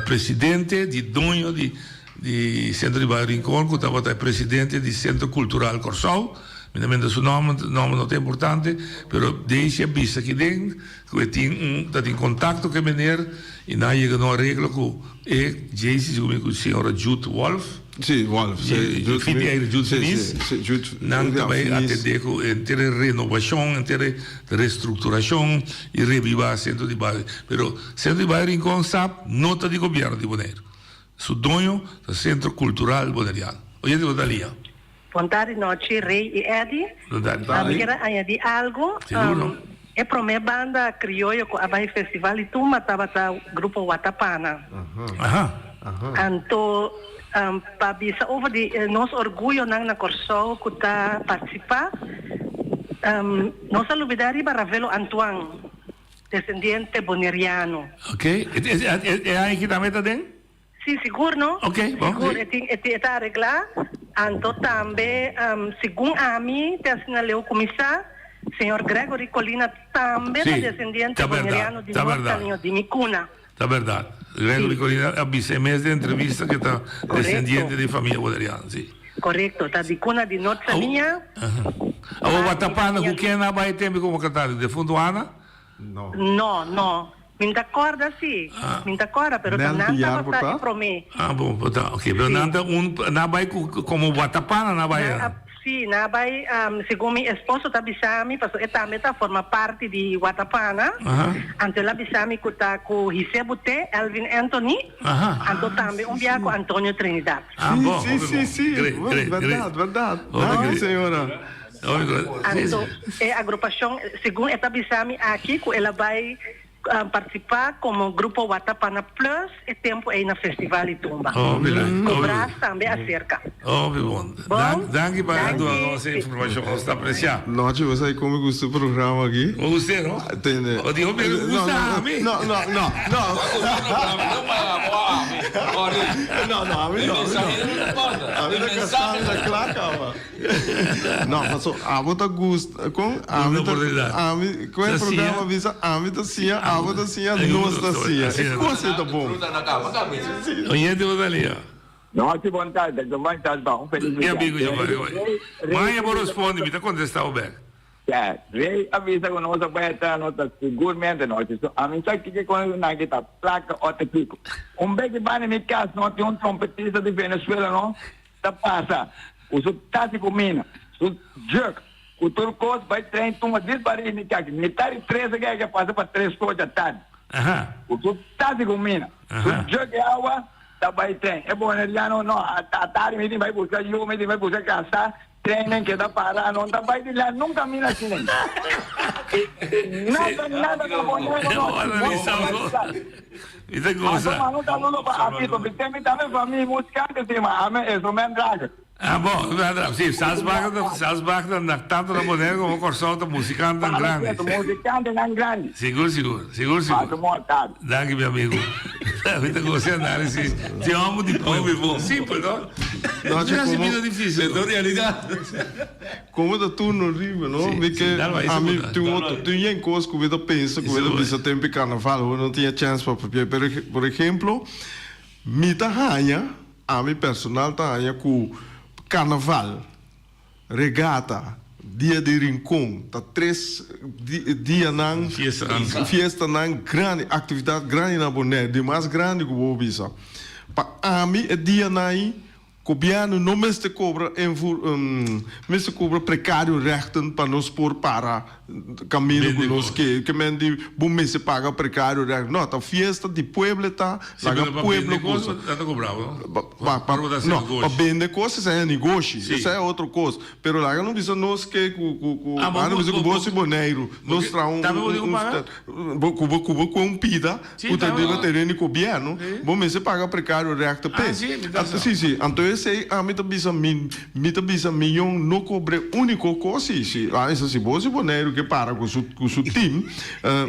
presidente di doño di di Sentro di Bario Rincon ku tabata e presidente di Sentro Kultural Kòrsou. Mi ta menta su nòmber, nòmber no ta importante, pero Daisy a bisa aki den ku e tin un ta tin kontakto ku e meneer i nan a yega na un areglo ku e Jaycee segun mi ku señora Jude Wolff. Sí, Wolff, sí. Jude Fini aire Jude Sí, Finis. sí, sí, Jude, Nan ta ja, bai Finis. atendé ku henter e renovashon, henter e restrukturashon i rebibá Sentro di Bario. Pero Sentro di Bario Rincon sap no ta di gobièrnu di Boneiru. Su doño ta Sentro Kultural Boneriano. Oyente bo ta lia. Bon tardi nochi Rey y Eddy. Bon tardi. Mi kier a añadi algo. Seguro. E prome banda crioyo cu a bay festival di tumba tabata grupo Watapana. Aha. Anto pa bisa over di nos orguyonan na Corsou cu ta participa, nos a lubida riba Ravelo Antoine, descendiente Boneriano. Ok. E aña aki tambe ta den? Sí, sigur no. Ok, bon. Sigur, e tin, e tin, e ta areglá. Anto tambe, segun ami, te asina leu kuminsá, señor Gregory Colina tambe ta Sí, desendiente ta bèrdat, boneriano di ta Noord bèrdat. Saliño, di mi kuna. Ta bèrdat. Gregory Sí. Colina a bisa e mes den entrevista ku e ta Korekto. desendiente di famia boneriano, sí. Korekto, ta di kuna di Noord Saliña. Aha. Awor, Parti di Watapana, famia ku ken a bai tempu komo kantante? Defuntu Ana? No, no. Mi n'ta corda si. Mi n'ta corda, pero ta Nel nan Villar por tabata ta? e prome. Ah, bon, por ta. Ok, pero Si. nan ta un, nan a bai cu, como Watapana nan a bai Nan a, si, nan a bai, segun mi esposo ta bisa mi, pasobra e tambe ta forma parti di Watapana. Aha. Anto el a bisa mi cu ta cu Jisé Buté, Elvin Anthony, Aha. anto tambe un bia cu Antonio Trinidad. Ah, bon, Sí, hopi sí, bon. sí, Great, great, berdad, great. berdad. Hopi Danki, great. señora. Anto e agrupashon, segun e ta bisa mi aki, ku el a bai partisipá komo grupo Watapana Plus e tempu ei na Festival di Tumba. Ku Bras tambe aserka. Hopi bon. Bon? Danki pa duna nos e Danki. informashon. Nos ta apresiá. Nochi, bo sa kon mi gusta e programa aki? Bo gust'é, no? Tende. Bo di hopi hende ku gusta ami. No, no, no, no. No, no, ami no, ami no. Ami ta kasá, mi ta kla kaba. No, paso abo ta gusta con ami ta ami con e programa bisa ami ta siña abo ta siña nos ta siña e cos ei ta bon. Oyente bo ta lia. Nochi bon tarde Giovanni ta un feliz Mi amigo weekend. Giovanni. Maya bo responde mi ta contesta bo bek. Ya, Rey a bisa cu nos a bay atra nos ta sigurmente nochi. So ami sa kiko con nan kita placa o ta kiko. Un bek di banda mi cas no tin un trompetista di Venezuela no. Ta pasa ku su tasi ku mina, su jerk, ku tur kos bai train tuma dis baris mi kaki. Mitar di tres a kaki a pasa pa tres kocha tardi. Ku su tasi ku mina, su jerk e awa ta bai train. E boneriano no, a tardi mi tin bai buska yu, mi tin bai buska kasa, train men keda para, no ta bai di la nunka mina asina. Nada, nada na Boneiru no. Mi ta goza. Anto mano saludo pa Apito, mi tambe famia musikante si, ma ami instrument drager. Ah, bon, si, Salzbach, Salzbach na tanto na Boneiru como Kòrsou ta musikantenan grandi. Musikantenan grandi. Sigur, sigur, sigur, sigur. Paso bon tardi. Danki, mi amigo. Mi ta gosa e análisis di hòmber di pueblo. Simpel, no? No, No hasi bida difícil. Pero realidad. Como ta turno riba, no? Mi ke ami tin otro, tin yen kos ku mi ta pensa ku mi ta bisa tempu di karnaval, bo no tin e chèns pa papia. Pero, por ehemplo, mi ta haña. Ami personal ta haña ku karnaval, regata, dia di Rincon ta tres dianan, fiestanan grandi, aktividat grandi na Bonaire, di mas grandi ku bo bisa. Pa ami e dianan ei gobièrnu no mester kobra mester kobra prekario rèchten pa nos por para Caminda cu nos ke, ke men di bo mester paga precario recht. No, ta fiesta di pueblo e ta, Si, laga pero pa pueblo bende cos goza. nan ta cobra bo, no? Pa, pa, pa, Ora bo ta haci no, negoshi. pa bende cos esei e negoshi, Si. esei e otro cos. Pero laga no bisa nos ke cu, cu, cu, Ah, bo, laga no bo, bisa cu bo, bo si Boneiru, bo nos ke, traha un, tambe bo un, tin cu un, paga? bo, cu bo, cu bo cu un pida, Si, cu ta tambe riba bo. tereno di gobierno, Si. bo mester paga precario recht Ah, p'e. si, mi ta Anto, sa. si, si, anto esei ami ta bisa mi, Mi ta bisa miyon no cobre unico cos si si a esa si bo si Boneiru ke para cu su cu su team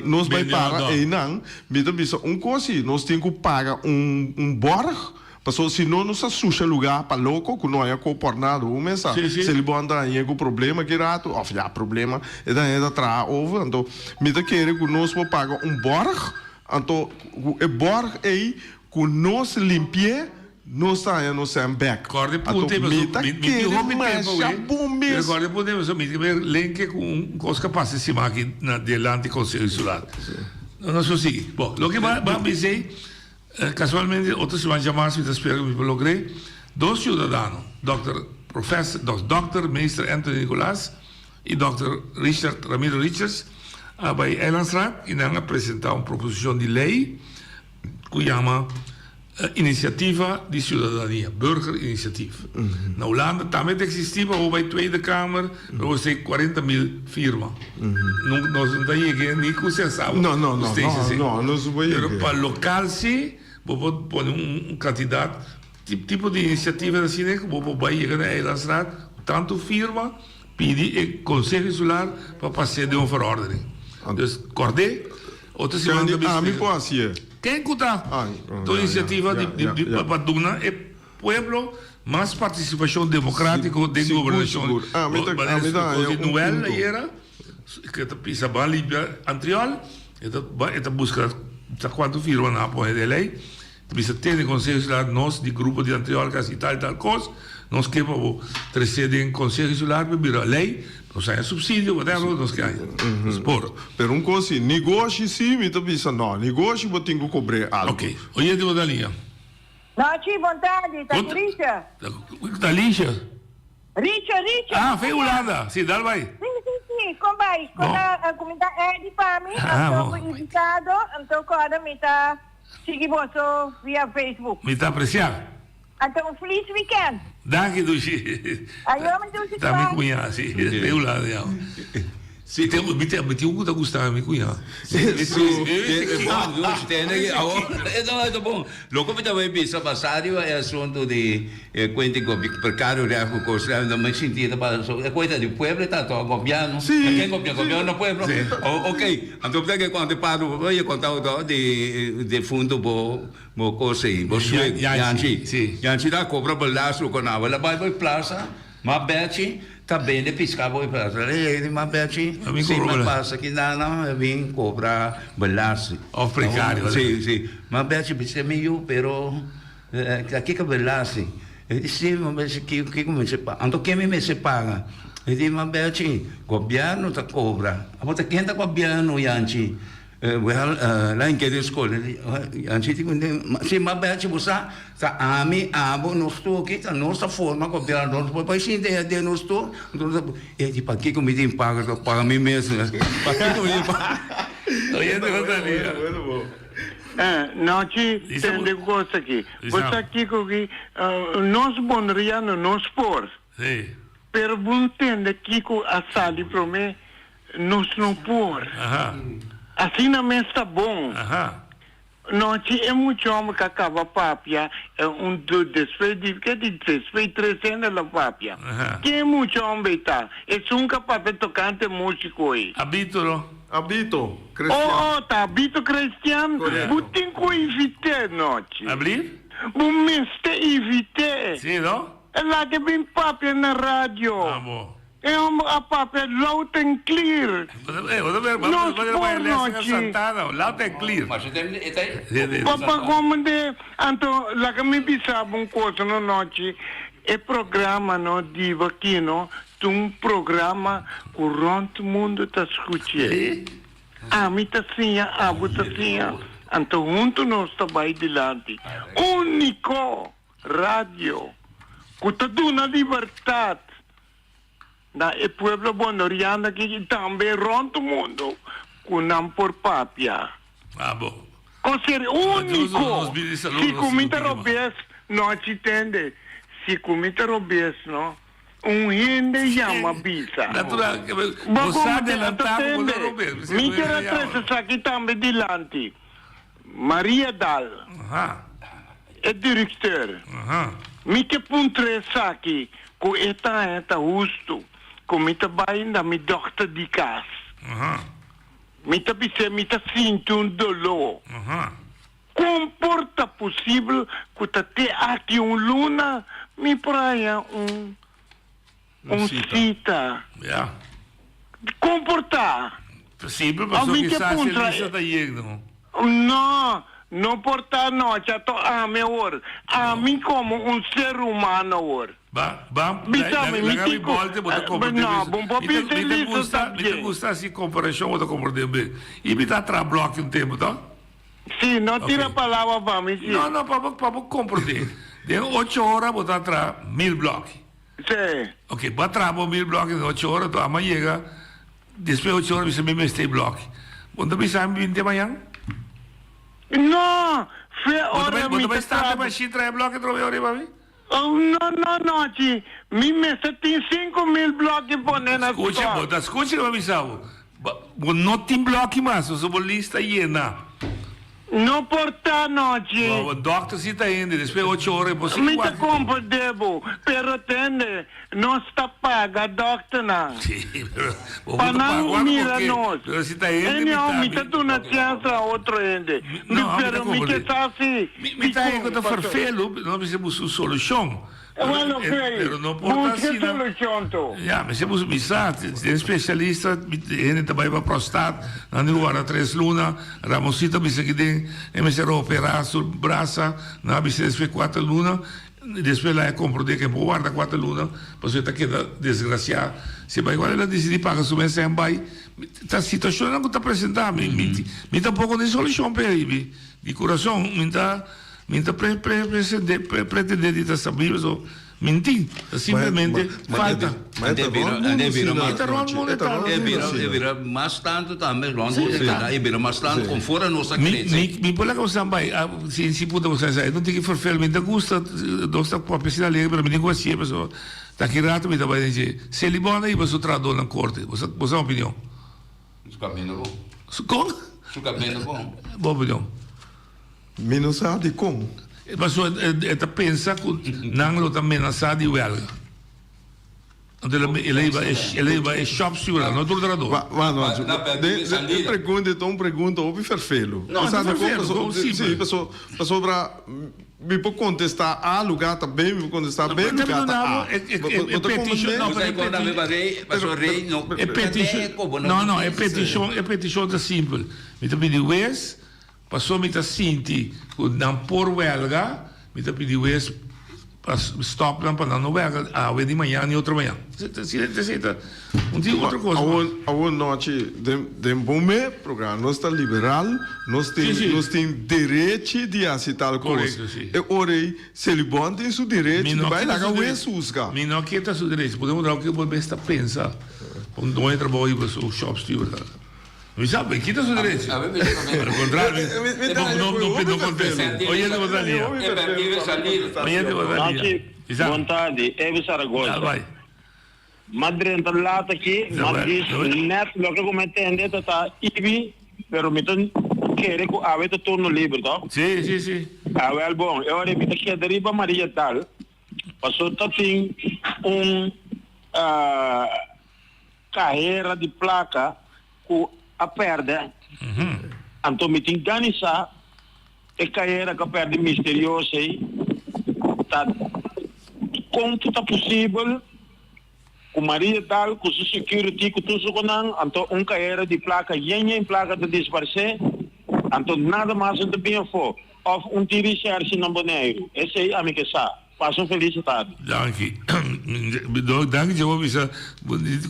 nos bay para eynan mi ta bisa un cos si nos tin cu paga un un borg pasobra si no nos ta susha lugar pa loco cu no haya co por nada un mesa Selibon ta hañe cu problema ki rato of ya problema e ta hañe ta traha over anto mi ta kere cu nos por paga un borg anto cu e borg ey cu nos limpie Nos ta haña nos sèn bèk. Kòrda e Anto punto ei mi pasobra ta mi mi tin kere hopi tempu masha awe bon pero mes. kòrda e punto ei pasobra mi tin ber lenke ku un kos ku a pasa e siman aki na dilanti Konseho Insular. No nos por sigui. Bon, loke bo a bisa ei, kasualmente otro siman djamas mi ta spera ku mi por logr'é, dos siudadano, dòkter profèser, dòkter meester Anthony Nicolaas i dòkter Richard Ramiro Richards a bai Eilandsraad i nan a presentá un proposishon di lei ku yama Inisiativa di Siudadania, Burgerinitiatief. Na Hulanda tambe ta eksistí, pa bo bai Tweede Kamer lo bo stei kuarenta mil firma. Nunka nos no ta yega ni ku sensavo No, no, ku no, stei no, así. no, nos no por Pero yega. pa lokal sí bo por pone un kantidat tipo di inisiativa asina ku bo por bai yega na Eilandsraad ku tantu firma pidi e Konseho Insular pa pas'é den un verordening. Dus kòrd'é. Otro siman ta Ami bisti. por hasié. Ken ku ta tu inisiativa di di pa duna e pueblo mas partisipashon demokratiko den gobernashon. Sigur, sigur. Ami ta ami ta haña un punto. Noel ayera ke ta pisa ban limpia Antriol e ta e ta buska sa kuantu firma nan a pone den lei ta bisa tene konseho insular nos di grupo di Antriol ke hasi tal i tal kos nos ke pa bo trese den konseho insular pa bira lei Nos haña subsidio, whatever, nos ke haña. Nos por. Pero un kos si, negoshi si, mi ta bisa no. Negoshi bo tin ku kobr'é algu. Ok. Oyente bo ta liña. Nochi, bon tardi, ta ku Richa. Ta Licia? Richa, Richa. Ah, fe Hulanda. Si, dal bai. Si, si, si. Kon bai? Kon ta kuminda Eddie pa mi? Ah, Anto bon. ku invitado, anto kòrda mi ta sigui boso via Facebook. Mi ta apresiá. Anto un feliz weekend. Danki Dushi. Ayo mi Dushi Ta mi Kwan. cuña si. De un lado ya. Si te mi te mi tin un cu ta gusta mi cuña. Si, e bon Dushi tende ki awor e ta ta bon. Loke mi ta bay bisa basa riba e asunto di e cuenta di gobi precario real cu cos real mi sinti ta pasa so e cuenta di pueblo ta to gobiano. Si. Ken gobiano gobiano na pueblo. O ok anto mi ta ke conta e parti bo ye conta di defunto bo Bo kos ei, bo suegu, Yanchi. Yanchi ta kobra belasting ku nan. Bo bai bo plasa, ma Bechi ta bende piska bo plasa. Ei, di ma Bechi, si mi pasa ki nana, mi bin kobra belasting. Of prekario. Si, si. Ma Bechi bisa mi yu, pero kiko belasting? E di si, ma Bechi, kiko mi mester paga? Anto ken mi mester paga? E di ma Bechi, gobièrnu ta kobra. Abo ta ken ta gobièrnu, Yanchi? Wel, la en kere skol. Anchi di kuné, si m'a bèchi bo sa, ta ami, abo, nos tur aki, ta nos ta forma gobièrnu, nos por bai sinta ei aden nos tur. Anto nos ta, e di pakiko mi tin paga, ta paga mi mes. Pakiko mi tin paga. Oyente bo ta lia. Eh, nochi tende ku kos aki. Bo sa kiko ki nos bonriano nos por. Sí. Pero bo ntende kiko a sali promé. Nos no por. Asina mes ta bon. Nochi e mucha homber ka kaba papia, e un du despues di ke di despues di tres hende lo papia. Ken mucha homber ei ta? Esun ka papia tokante musiko ei. Abito no? Abito Cristian. Oh, oh, ta Abito Cristian? Korekto. Bu tin ku invit'é nochi. Abli? Bu mester invit'é. Si no? E laga bin papia na radio. Amo. E homber a papia loud and clear. Nos por nochi. Papa Gomende, anto laga mi bisa bo un cosa no nochi, e programa no Diva Kino ta un programa cu rond mundo ta scuch'e. Ami ta siña, abo ta siña, anto hunto nos ta bay dilanti. Unico radio cu ta duna libertad na e pueblo bonoriano aki i tambe rond mundo ku nan por papia. Abo. Kon ser úniko si ku mi ta robes no a chi tende si ku mi ta robes no un hende yama bisa. Natural ke Bo bo sa komo te a ta adelantá ku bo ta tende robes. mi kier a trese esaki tambe dilanti Maria Dal e directeur mi ke puntra esaki ku e ta haña ta hustu ku mi ta bai na mi dokter di kas mi ta bis'é mi ta sinti un doló kon por ta posibel ku ta te aki un luna mi por haña un un sita kon por ta? Posibel Of pasobra mi ke kisas e puntra lista ta yegno. No, no por ta anochi, ato ami awor. Ami como un ser humano awor. Ba, ba, Bisa mi, mi laga mi tin cu, bolte, bo ta comprende no, mes. bo por Mi ta, bisa mi ta lista gusta, mi ta también. gusta haci comparacion, bo ta comprende be. Y mi ta traha blokje un tempo, to? Si, no tira Ok. palabra pa mi, si. No, no, pa bo, pa bo comprende. Den ocho ora bo ta traha mil blokje. Si. Ok, bo a traha bo mil blokje den ocho ora, to ama yega. Despues ocho ora bisa mi mester e bloki. Bo no ta bisa mi binti mañan? No, fe Bo ta ora bai, bo mi ta bai ta start e traha. mashin traha e bloki atrobe ora riba mi? Oh, no, no, no, chi. Mi mester tin 5000 bloki pone na Scucha, bo stock. ta scucha loke mi bisa bo. Bo no tin bloki mas, pasobra bo lista yena. No por ta nochi. Bo dokter si ta hende, despues ocho ora e por Mi ta comprende bo, pero tende, nos ta paga dokternan. Sí, pero bo Pa ta nan paga mira porque, nos. pero si ta hende mi Anyhow, ta mi ta duna chance a otro hende. No, mi ta pero mi comprende. ke sa si Mi ta dicon, ku ta paso. ferfelu, no mi se busca un solucion. Bueno, Eh, ok. Pero no por ta Busca asina. solucion to. Ya, mi se busca, mi sa, den specialista, mi hende ta bai pa prostat, nan di warda tres luna, Ramosito a bisa ki den e mester opera su brasa, nan a bisa despues kuater luna, despues la e komprondé ke por warda kuater luna, pasobra e ta keda desgrasia. Si e bai igual el a disidí paga su mes en bai. Ta situacionnan ku ta presentá, mi mi mi tampoko tin solucion p'e, mi di kurason mi ta. Mi ta pre pre presente pre pretende di ta sabí paso mi n'tin. Ta simplemente falta. Ma e ta rond mundu asina. E ta rond mundu e ta. E bira e bira mas tantu tambe rond mundu e ta e bira mas tantu kon fora nos a Mi krese. mi mi por laga boso bai si si punta boso esei no tin ki ferfel mi ta gusta nos ta papia asina alegre pero mi tin ku hasié paso ta ki rato mi ta bai den dje. Selibon a hiba su trahadornan korte boso boso opinion. Su kaminda bon. Su kon? Su kaminda bon. Bo opinion. Mi no sa dikon. Pasobra e ta pensa ku nan lo ta menasá di wèlga. Anto el a hiba el a hiba e shòp sigurá, no tur trahadó. Bueno, e pregunta ta un pregunta hopi ferfelu. No, no ferfelu, gewoon simpel. Si, paso pasobra mi por kontestá A lugá ta B, mi por kontestá B lugá ta A. E petishon, no, e petishon, no, no, e petishon, e petishon ta simpel. Mi ta pidi wes. Paso mi ta sinti ku nan por wèlga, mi ta pidi wes pa stòp nan pa nan no wèlga awe ni mañan ni otro mañan. Esei ta un tin otro kos mas. Awor nochi den den bon me programa nos ta liberal, nos tin nos tin derechi di hasi tal kos. Korekto, si. E ora ei Selibon tin su derechi di bai laga wes husga. Mi no kita su derechi, por ejemplo loke bo mes ta pensa, un doño di trabou riba su shop steward. Mi sa, mi kita su derecho. Al contrario, no, no, no contesta. Oyente bo ta lia. Oyente bo ta lia. Bon tardi, Evi Zaragoza. Dal bai. M'a drenta laat aki, m'a dis net loke ku mi a tende ta ta Ibi, pero mi ta kere ku awe ta turno liber, toch? Sí, sí, sí. Awel bon, e ora ei mi ta keda riba Maria Dal, paso ta tin un kahera di plaka ku a pèrdè, anto mi tin gana di sa e kahera ku a pèrdè misterioso ei ta kon ku ta posibel ku Maria Dal ku su security ku tur su konan, anto un kahera di plaka yen yen plaka ta disparsé, anto nada mas no ta bin afó, òf un tin rishèrshi na Boneiru, esei ami ke sa. Pasa un felis tardi. Danki. Danki dje bo bisa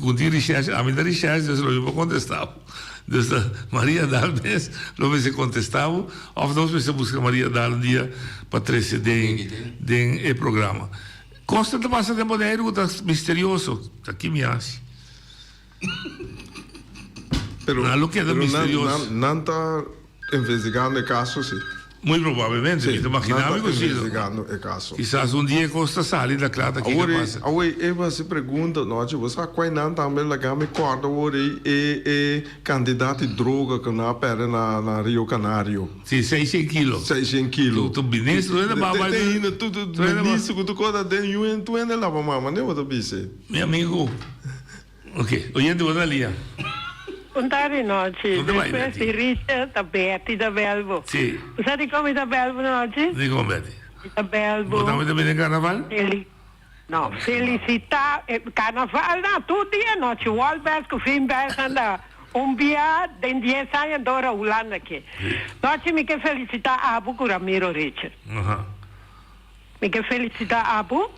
ku tin rishèrshi. Ami ta rishèrshi dus lo mi por kontestá bo. Dus ta Maria Daal mes lo mester kontestá bo òf nos mester buska Maria Daal un dia pa trese den den e programa. Kosnan ta pasa den Boneiru ku ta misterioso. Ta ki mi hasi? Pero Nan lo keda pero nan misterioso. nan nan ta investigando e caso si. Muy probablemente, mi Sí, ta nan imagina ta mi cu si. investigando e caso. Kisas un dia e cos ta sali na cla ta kico Awor a e pasa. awor e hasi pregunta nochi bo sa cuai nan tambe laga mi corda awor ei e e cantidad di droga cu nan a perde na na Rio Canario. Si, seishent kilo. Seishent kilo. Tu ministro e ta Te bai te hende tu tu ministro cu tu cosa den yu hende tu hende laba mama ne bo ta bisa. Mi amigo. Ok, oyente bo ta lia. Bon tardi nochi. Kon ta bai, Despues Betty? di Richard ta Betty ta bel bo. Si. Bo sa dikon mi ta bel bo nochi? Dikon Betty? Mi ta bel bo. Bo tambe ta bini den karnaval? Feli no, felisita karnaval na tur dia nochi. Wolbers ku Finbers nan ta un bia den dies aña dor a Hulanda ke. Nochi mi ke felisita abo ku Ramiro Richard. Aha. Mi ke felisita abo.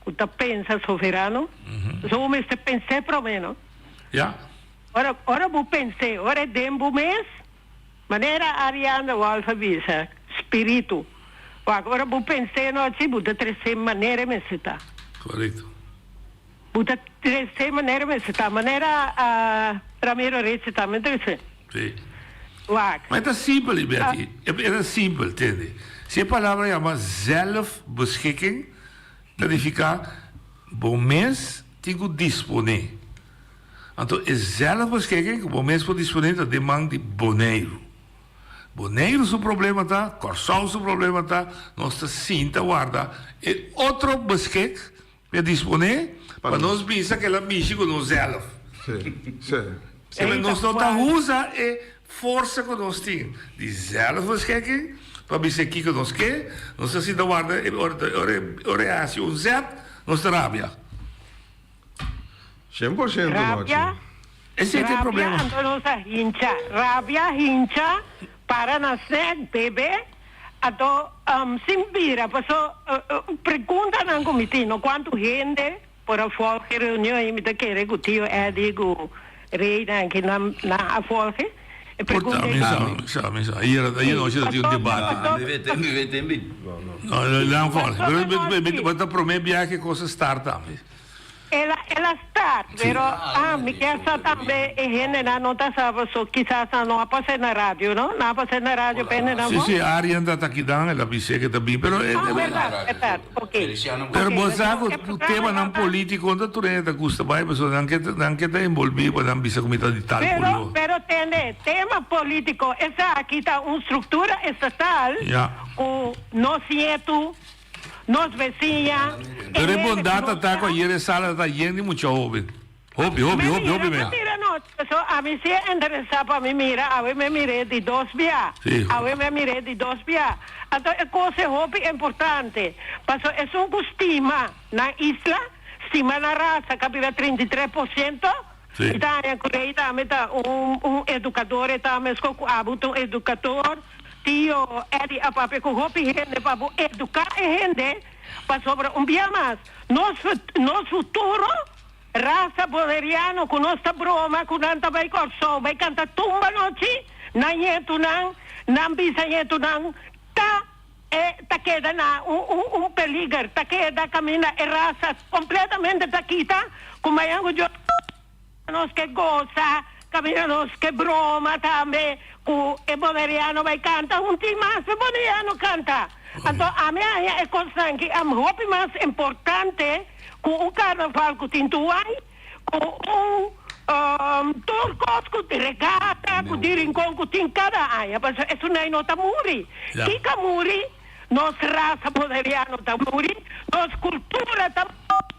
Ku ta pensa soberano. Pasobra bo mester pens'é promé, no? Ya. Ora, ora bo pens'é, ora e den bo mes, manera Ariana Wolf a bisa, spiritu. Wak, ora bo pens'é nochi, bo ta tres'é manera e mester ta. Korekto. Bo ta tres'é manera e mester ta. Manera Ramiro Rece tambe tres'é. Sí. Wak. Ma e ta simpel, Betty. E ta simpel, tende. Si e palabra yama zelfbeschikking, Ta nifiká bo mes tin ku disponé. Anto e zelfbeschikking ku bo mes por disponé ta den man di Boneiru. Boneiru su problema ta, Kòrsou su problema ta, nos ta sinta warda e otro beskik pa disponé pa nos bisa ku el a mishi ku nos zelf. Pero nos no ta usa e forsa ku nos tin di zelfbeschikking pa bisa kiko nos ke. Nos ta sinta warda e ora ora e hasi un zet, nos ta rabia. 100% Rabia, Esei ta e rabia problema. anto nos a hincha. Rabia, hincha, para na snack, bebe, anto sin bira. Paso preguntanan ku mi tin, no kuantu hende Por a volg e reunion y mi ta kere cu tio Eddie cu Reyna ki nan nan a volg e pregunta Mi sa, mi sa, mi sa. Ayer, ayer nochi ta tin un debate. Mi wete, mi wete. No, nan volg. Pero bo ta prome biaha cu e cos a start tambe. El a el a start, pero ah mi kier sa tambe e hendenan no ta sa paso kisas nan no a pasa na radio no, nan a pasa na radio pa hendenan Si, volg. si, Arjen ta ta kidan, el a bis'é ke ta bin, pero Ah, berdad, berdad. Ok. Pero bo sa ku temanan politico no ta tur hende ta gusta bai pasobra nan ke nan ke ta envolvi pa nan bisa ku mi ta di tal Pero, color. pero tende, tema politico esaki ta un structura estatal Ja. ku nos nietu, nos beciña, e Pero e hende ku bondad nos ta ta ku ayer e sala ta yen di mucha hoben. Hopi, hopi, Me hopi, mira, hopi me me. mira no, so ami si e interesa pa mi mira, awe me mir'é di dos bia, Sí. awe me mir'é di dos bia. Anto e kos e hopi importante, paso esun ku stima nan isla, stima nan rasa ka bira 33%, Sí. mi ta haña ku Rey tambe ta un un edukador, e ta meskos ku abo ta un edukador, tio Eddie a papia ku hopi hende pa bo eduká e hende, pasobra un bia mas nos nos futuro Rasa boneriano ku nos ta broma ku nan ta bai Kòrsou bai kanta tumba nochi, nan ñetunan, nan bisañetunan ta e ta keda na un un un peliger, ta keda kaminda e rasa kompletamente ta kita ku mañan ku Dios nos ke gosa, kaminda nos ke broma tambe ku e boneriano bai kanta un tin mas e boneriano kanta. Anto ami a haña e kosnan ki am hopi mas importante. Ku un karnaval ku tin tuai. Ku un tur kos ku regata ku di Rincon ku tin kada aña pasobra esunai no ta muri. Kiko a muri? Nos rasa boneriano ta muri, nos kultura ta muri,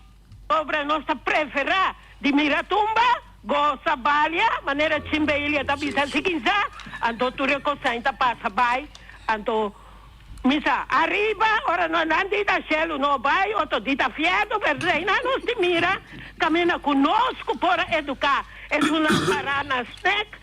pasobra nos ta preferá di mira tumba, gosa, balia, manera Chimbelia ta bisa si kinsa, anto tur e kosnan ta pasa bai, anto Mi sa, ariba, ora no nan di ta shelu no bai, otro di ta fierno, pero reina nos di mira caminda cu nos cu por a educa esunnan para na snek,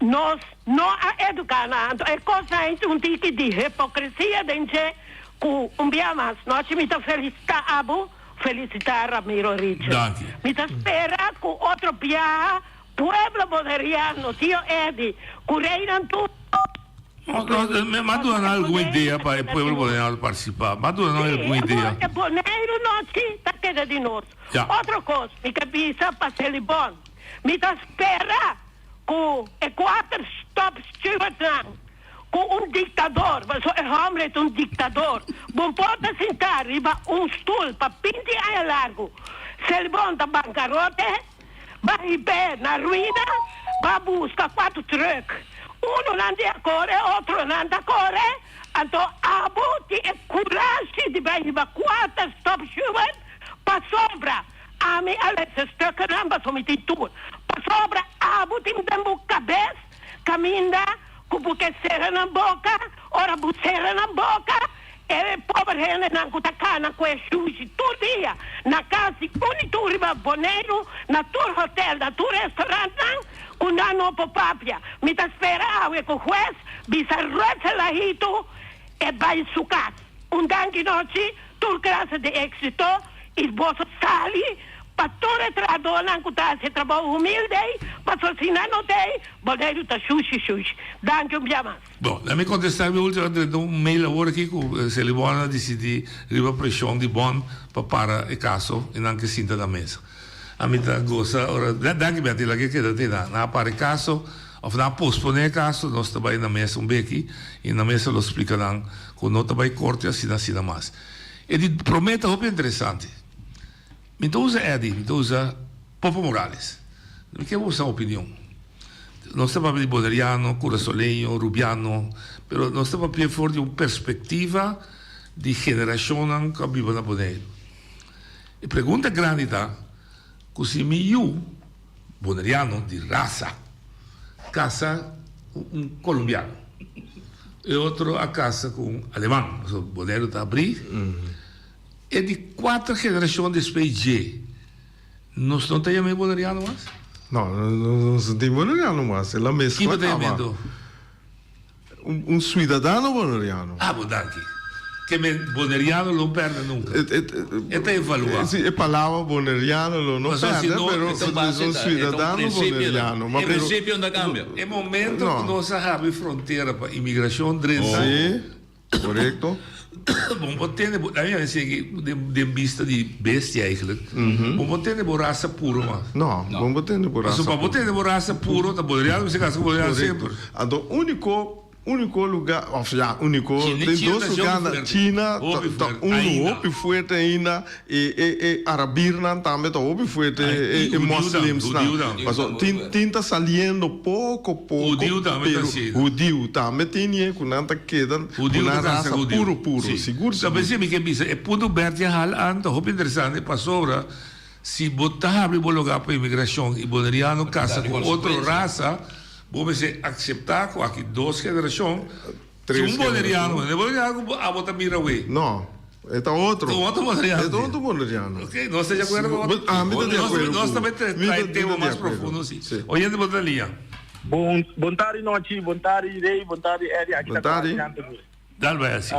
nos no a educa nan. Anto e cosnan ei tin un tiki di hipocresia den dje cu un bia mas nochi mi ta felicita abo, felicita Ramiro Richard. Danki. Mi ta spera cu otro biaha pueblo Boneriano, tio Eddy, cu reinan tur. M'a duna nan algun idea pa e pueblo boneriano partisipá. M'a duna nan algun idea. E Boneiru nochi ta keda di nos. Otro kos mi ke bisa pa Selibon, mi ta spera ku e kuater stop stewardnan ku un diktador, pasobra e hòmber ta un diktador, bo por ta sintá riba un stul pa binti aña largu. Selibon ta bankarote. Bai be na ruina pa buska kuatu trùk. Unu nan di a kore, otro nan ta kore. Anto abo tin e kurashi di bai riba kuater stopschuwen? Pasobra ami a lesa stukkennan pasobra mi tin tur. Pasobra abo tin den bo kabes kaminda ku bo ke sera nan boka. Ora bo sera nan boka, E pober hendenan ku ta kana ku e shushi tur dia na kas di un i tur riba Boneiru, na tur hotel, na tur restaurantnan, ku nan no por papia. Mi ta spera awe ku hues bisa Rutselahitu e bai su kas. Un danki nochi, tur klase di éksito i boso sali pa tur e trahadónan ku ta hasi e trabou humilde ei, pasobra si nan no ta ei, Boneiru ta shushi shushi. Danki un bia mas. Bon, laat mi contesta mi ultimo drenta un mail awor aki cu Selibon a dicidi riba presion di Bon pa para e caso y nan ke sinta na mesa. Ami ta goza ora, danki Betty, laga e keda te nan. Nan a para e caso of nan a pospone e caso, nos ta bay na mesa un beki y na mesa lo splica nan cu no ta bay corte asina asina mas. E di prome ta hopi interesante. Mi ta usa Eddy, mi ta usa Popo Morales. Mi ke usa opinion. Nos ta papia di boneriano, kurasoleño, rubiano, pero nos ta papia for di un perspektiva di generashonnan ku a biba na Boneiru. E pregunta grandi ta ku si mi yu boneriano di rasa kasa ku un kolombiano, e otro a kasa ku un aleman, pasobra Boneiru ta abrí, E di kuater generashon despues dje, nos no ta yam'é boneriano mas? No, nos no tin boneriano mas. El a meskla Kiba ta kaba. yam'é anto? Un suidadano boneriano. Ah, bo danki. Ke men boneriano lo no pèrdè nunka. E ta evaluá. Si, e palabra boneriano lo no Pasobra si pèrdè, no, pero e ta un base, un ta- e ta un suidadano prinsipio, boneriano. Ma E pero prinsipio no ta kambia. E momento No. ku nos a habri frontera pa imigrashon drenta, Si. Korekto. Bo por tende bo, a mi a sigui den den bista di bestia eigenlijk. Bo por tende bo rasa puro mas. No, bo por tende bo rasa Pasobra pa bo puro. tende bo rasa puro ta Boneriano mester kasa ku Boneriano Korekto. semper. Anto uniko, uniko luga, of ya, uniko, China, den China dos ta hopi luga na fuerte. China ta Hopi ta fuerte unu ainda. hopi fuerte ainda e e e arabirnan tambe ta hopi fuerte Ai, e i e hudiunan, moslimsnan. hudiunan. Paso tin tin ta saliendo poko poko Hudiu tambe ta pero asina. hudiu tambe tin e ku nan ta keda ku Hudiu ta nan kasa rasa ku hudiu. puro puro, Si. sigur Ta sigur. pensé mi ke bisa e punto Bertie a hal an ta hopi interesante pasobra si bo ta habri bo lugá pa imigrashon i boneriano kasa ku otro rasa bo mester akseptá ku aki dos generashon Si un boneriano, no e boneriano ku abo ta mira awe. No, e ta otro. Ta un otro boneriano. E ta otro boneriano. Ok, nos ta di akuerdo ku otro. Ami ta di akuerdo ku. Nos ta trae e tema mas profundo si. Oyente bo ta lia. Bon bon tardi nochi, bon tardi Rey, bon tardi Eddy, aki ta Bon tardi. Kwasi Anthony. Dal bai asi.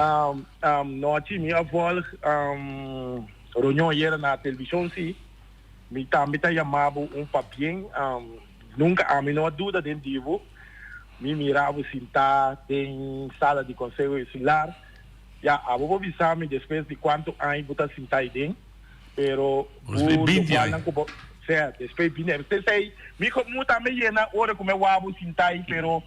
Nochi mi a volg reunion ayera na television si. Mi tambe ta yama bo un pabien. Nunca ami no a duda den di bo. Mi mira bo sintá den sala di Conseho Insular. Ya, abo por bisa mi despues di cuanto aña bo ta sintá ei den, pero bo Despues di binti locualnan aña. cu bo, sea, despues di binti aña. P'esei mi komu tambe yena ora cu mi a wak bo sintá ei, pero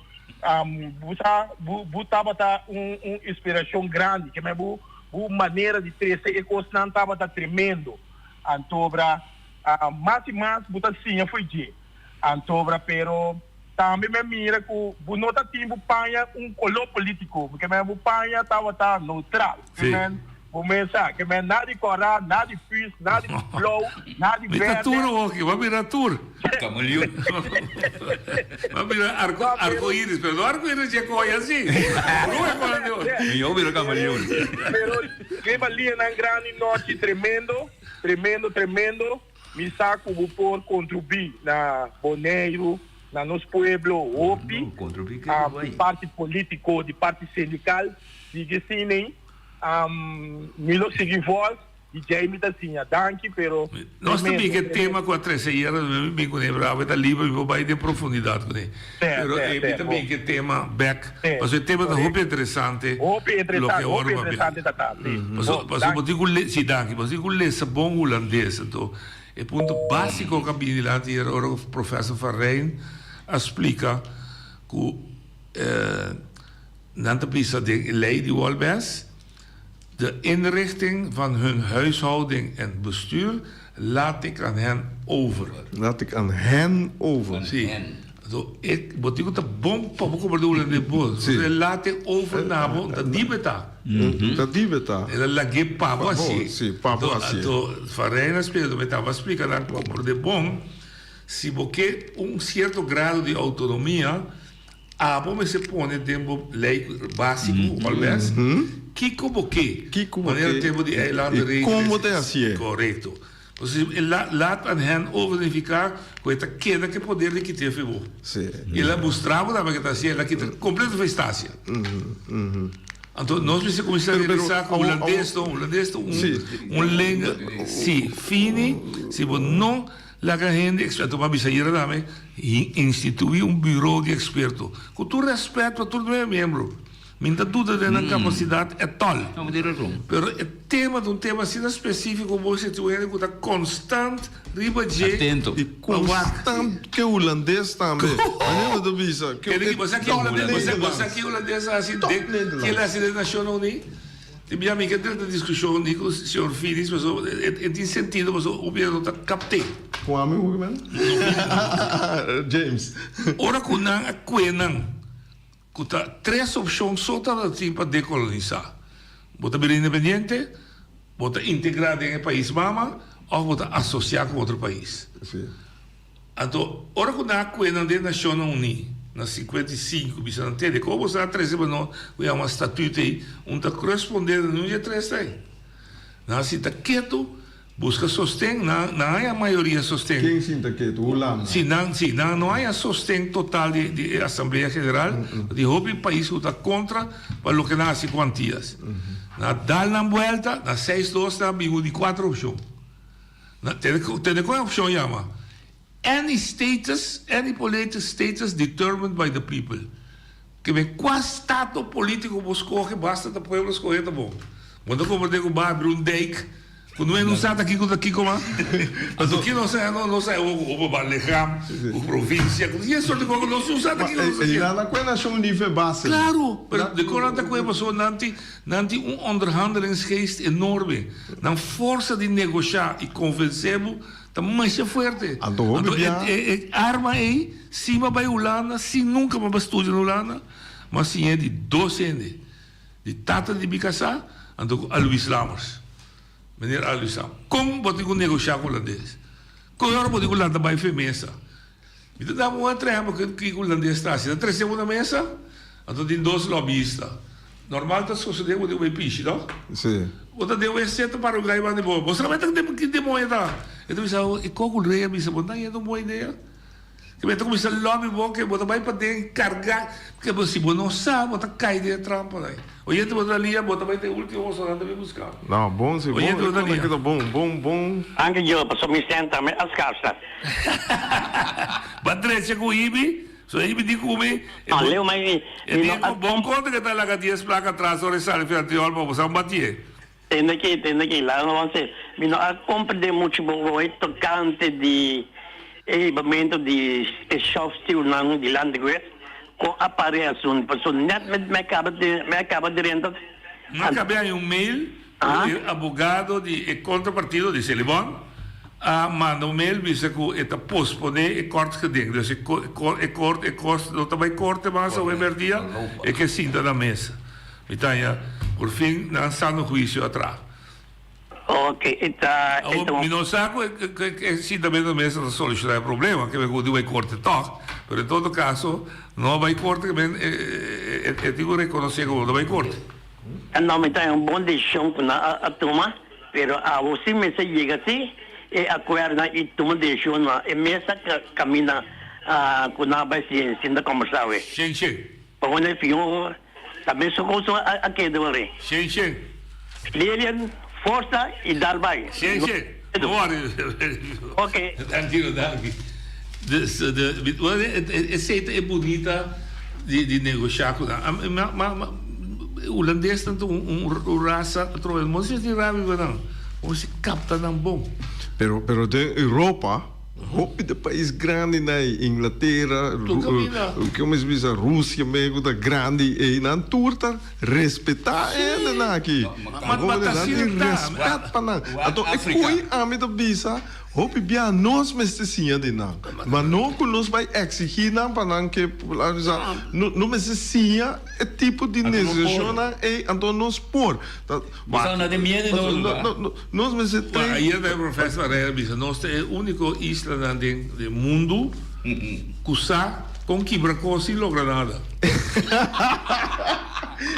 bo sa, bo, bo tabata un, un inspiracion grandi. Keme bo, bo manera di trece e cosnan tabata tremendo. Antobra. Mas i mas bo ta siña fo'i dje. Antobra pero tambe mi a mira ku bo no ta tin bo paña un koló polítiko, ke men bo paña tabata neutral. Ke men bo mes sa, ke men nada di kòrá, nada di püs, nada di blou, nada di Mi ta bèrdè. tur oki, bo a mira tur. Kameleon. Bo a mira arko, arko iris, pero no arko iris dje koya si. Blou e kola di oro. Mi a mira kameleon. Pero riba lianan grandi nochi tremendo, tremendo, tremendo. Mi sa ku bo por kontribuí na Boneiru, na nos pueblo hopi, di parti polítiko, di parti sindikal. Sigui asina ei. Mi lo sigui vòlg di djei mi ta siña. Danki, pero Nos ta tremendo, bin ku e tremendo. tema ku a trese ayera, mi bin kuné bravo, e ta liber, mi por bai den profundidat kuné. Pero mi ta bin ku e tema bèk, pasobra e tema ta hopi interesante. Hopi interesante, loke awor hopi papia. interesante ta ta, si. Paso, paso bo tin ku le, si danki, bo tin ku lesa bon hulandes, anto e punto básiko ku a bini dilanti ayera ora ku professor Van Rijn a splika ku nan ta bisa den e lei di Wolbes, De inrichting van hun huishouding en bestuur laat ik aan hen over. Laat ik aan hen over. Sí. Anto e bo tin ku ta bon pa bo komprende hulandes bon. Sí. E laat ik over na bo, ta di beta. Ta di beta. El a lag'é pa bo hasié. Sí, pa bo hasié. Anto Van Rijn a splika, anto mi tabata splika nan komprende bon, si bo ke un sierto grado di outonomia, Abo mester pone den bo lei básiko, albes, kiko bo ke. Kiko bo Manera ke tempo di eilandenregeling. i kon bo ta hasié. Korekto. Entonces, e la, laat aan hen over nifiká ku e ta keda ku e poder di kit'é fi bo. Sí. El a mustra bo tambe ke ta hasié, el a kita kompleto fi Stasia. Anto nos mester kuminsá Pero, pero, realisá ku awo, hulandes awo, no, hulandes ta un, Sí. un lenga, sí, fini, si bo no Laga hende eksperto pa bisa yera tambe instituí un buro di eksperto. Ku tur rèspèt pa tur nuebe miembro, mi no ta duda den nan kapasidat ètòl. Pero e tema ta un tema asina spesífiko bo mester tin un hende ku ta konstant riba dje I pa wak. konstant ke hulandes tambe. Manera bo ta bisa. Ke top Nederlands. Bo sa ke hulandes a hasi Top den Nederlands. ke el a hasi den Nashonnan Uní? Tin bia mi ke drenta diskushon ni ku señor Finis pasobra e tin sentido pasobra hopi hende no ta kapt'é. Ku ami hopi men? James. Ora ku nan a kue nan ku ta tres opshon so tabata tin pa dekolonisá, bo ta bira independiente, bo ta integrá den e pais mama òf bo ta asosiá ku otro pais. Anto, ora ku nan a kue nan den Nashonnan Uní na 55, bisa nan, Tende, komo boso a trese pa nos ku yama statüt ei, un ta korespondé na niun di e tres ei? Nan a sinta ketu, buska sosten, nan nan haña mayoria sosten. Ken sinta ketu? Hulanda? Si, nan, si, nan no haña sosten total di di e Asamblea General, di hopi pais ku ta kontra pa loke nan hasi ku Antias. Nan a dal nan buelta, na seis dos nan a bin ku di kuater opshon. Na tene tene kon e opshon yama any status any political status determined by the people ke men kua stato politico bo skohe basta ta pueblo skohe ta bon bo ta komprende ku bo a habri un dijk ku no hende sa ta kiko ta kiko mas pasobra ki nos a nos a awor ku openbaar lichaam ku provincia ku e sorto di kos nos no sa ta kiko nos ta E haciendo. nan a kue nashon lief e base. Claro pero dikon nan ta kue pasobra nan tin Nan tin un onderhandelingsgeest enorme. Nan forsa di negoshá i konvensé bo ta masha fuerte. Anto hopi Anto bia. e e arma ei, si bo a bai Hulanda, si nunka bo a bai studia na Hulanda, bo a siñ'é di dos hende, di tata di mi kasá anto ku Alois Lammers. Meneer Alois Lammers. Kon bo tin ku negoshá ku hulandes? Kon ora bo tin ku lanta bai fe mesa? Mi ta daba un otro ehempel ku kiko hulandes ta hasi. Ta trese bo na mesa, anto tin dos lobbyista. Normal ta sosode bo den un pishi, no? Sí. Bo ta den un wc ta para un gai banda di bo. Bo solamente ta den ki demoño ta. E ta bisa bo, e koko rei a bisa bo, nan yendo un bon idea. Ke bo ta kuminsa lobby bo ke bo ta bai paden karga. Ke bo si bo no sa, bo ta kai den e trampa dai. Oyente bo ta lia, bo ta bai te ultimo boso nan ta bin buska. No, bon si, bon. Oyente bo ta lia. Kita bon, bon, bon. Anke yo, pasobra mi senta mi a skarsa. Ba drecha ku Ibi, so Ibi di ku mi, e No, bo, leu mai mi, e mi di no ku a bon konta ke ta laga dies plaka atras ora e sali fi antriol pa bo sa un batié. Tende aki, tende aki, laga no wan sê, mi no a komprendé muchu bon hoy tokante di e hibamentu di e shòfstielnan di Landgeweer kon a para e asuntu, pasobra nèt mi mi a kaba di mi a kaba drenta. Mi a kab'é haña un mail ku e abogado di e kontrapartido di Selibon. a manda un mail bisa ku e ta posponé e kort geding. Dus e e kort e kos no ta bai korte mas awe merdia, e ke sinta na mesa. Mi ta haña por fin nan sano huisio a traha. Ok, e ta e ta Awor mi no sa ku e sintamento na mesa ta solushoná e problema, ke men ku di bai korte tòg, pero en todo kaso no a bai korte ke men e tin ku rekonosé ku no ta bai korte. No, mi ta haña un bon desishon ku nan a tuma. Pero abo si mester yega si e akuerdonan i tuma desishon na e mesa kaminda ku nan a bai sinta kombersá awe. Shen shen. Pa wende e fion ta mesun kos a keda wari. Shen shen. Lilian, forsa i dal bai. Shen shen. No wori. Ok. Dankilo danki. Dus esei ta e bunita di negoshá ku nan. Ma hulandesnan ta un rasa atrobe. No si tin rabia pa nan. Bo si kapta nan bon. Pero pero den Europa hopi de pais grandi na ei Inglatera, como se bisa Rusia me ku ta grandi ei nan tur ta respetá hendenan aki. Nan tin respet pa nan. Anto e koe ami ta bisa. Hopi bia nos mester siña di nan, ma no ku nos bai eksigí nan pa nan ke bisa, no mester siña e tipo di negosiashonnan ei, anto nos por. Nos mester train. Ayer ta e profesor Barrera bisa nos ta e úniko islanan den mundu ku sa kon kibra kos sin logra nada.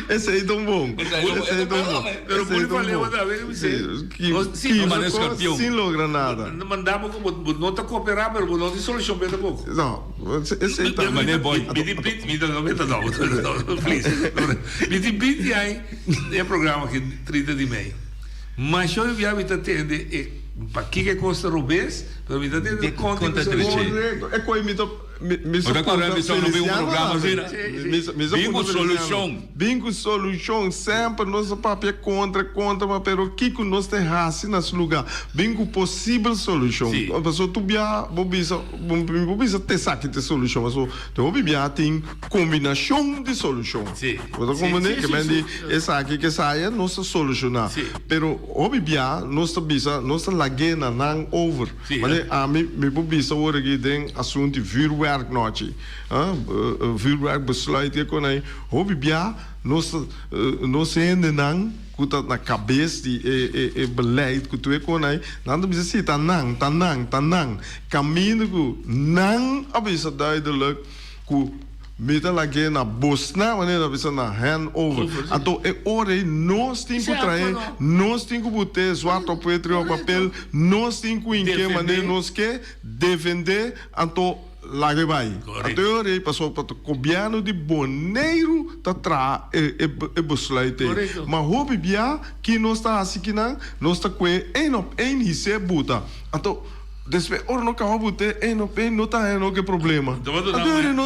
Esei ta un bon. Esei ta un bon. Pero por pa lewa ta ver mi se. Kibra kos sin logra nada. Mandamos ku bo no ta koperá pero bo no tin solushon pe tampoco. No, esei ta. Mi tin binti, mi ta no meta no, please. Mi tin binti aña den e programa aki 30 di mei. Masha hopi bia mi ta tende e pakiko e kos ta robes, pero mi ta tende konta e Korekto, e koi mi ta Mi sa punta Feliciano tambe. Mi sa punta Feliciano. Bin ku solushon. Semper nos ta papia kontra, kontra, ma pero kiko nos ta hasi na su lugá? Bin ku posibel solushon. Pasobra tur biaha bo bisa, mi por bisa ta esaki ta e solushon, pasobra te hopi biaha tin kombinashon di solushon. Bo ta komprende? Ke men di esaki ke esaya nos ta solushoná. Pero hopi biaha nos ta bisa, nos ta lag'é na nan over. Mane ami mi por bisa awor aki den asuntu di vuurwerk nochi, vuurwerk besluit ke kon ai hopi bia nos ta nos hendenan ku ta na kabes di e e beleid ku tur e kon ai nan ta bisa si ta nan ta nan ta nan kaminda ku nan a bisa duidelijk ku Mi ta lag'é na bosnan, manera ta bisa na hand over. Anto e ora ei nos tin ku traé, nos tin ku but'é zwart op wit riba papel, nos tin ku hink'é manera nos ke, defendé, anto lag'é bai. Anto e ora ei pasobra pa gobièrnu di Boneiru ta traha e besluit ei. Ma hopi bia ki nos ta hasi kinan, nos ta kue één op één his'é buta. Anto. Despues ora no kaba bute e no e no ta haña no ke problema. Anto no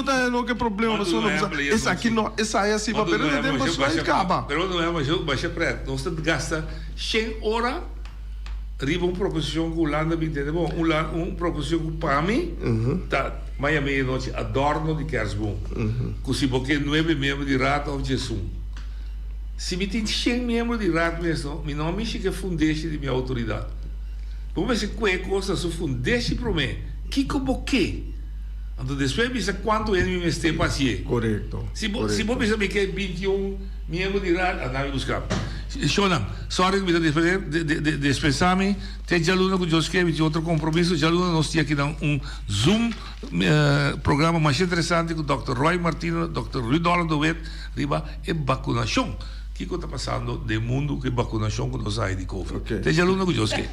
ta haña no ke problema pasobra no bisa esaki no esai asi pa pero den besluit kaba. Pero no e masha masha pret nos ta gasta shen ora riba un proposicion ku Hulanda bin tene bon un un proposicion ku pa mi ta maya media nochi adorno di kerstboom ku si bo ke nuebe miembro di raad of djesun si mi tin shen miembro di raad mes no mi no a mishi ke fundeshi di mi autoridad. Bo mester kue kos na su fundeshi promé. Kiko bo ke? Anto despues bisa kuantu hende mi mester pa hasié. Korekto. Si bo si bo bisa mi ke 21 miembro di raad, anda mi buska. Shownan, sorry ku mi ta despensá mi te djaluna ku Dios ke mi tin otro kompromiso. Djaluna nos tin akinan un Zoom programa masha interesante ku dòkter Roy Martina, dòkter Rudolf de Wit riba e bakunashon. Kiko ta pasando den mundu ku e bakunashon ku nos a haña di covid? Te djaluna ku Dios ke.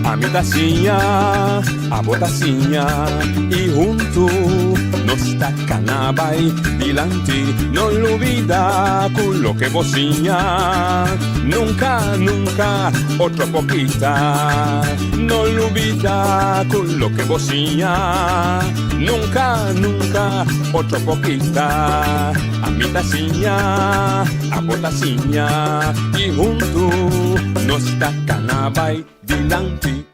Ami ta siña, abo ta siña i huntu nos ta kana bai dilanti. No lubida ku loke bo siña nunka, nunka otro por kita. No lubida ku loke bo siña. Nunka, nunka, otro por kita. Ami ta siña, abo ta siña. I huntu nos ta kana bai dilanti.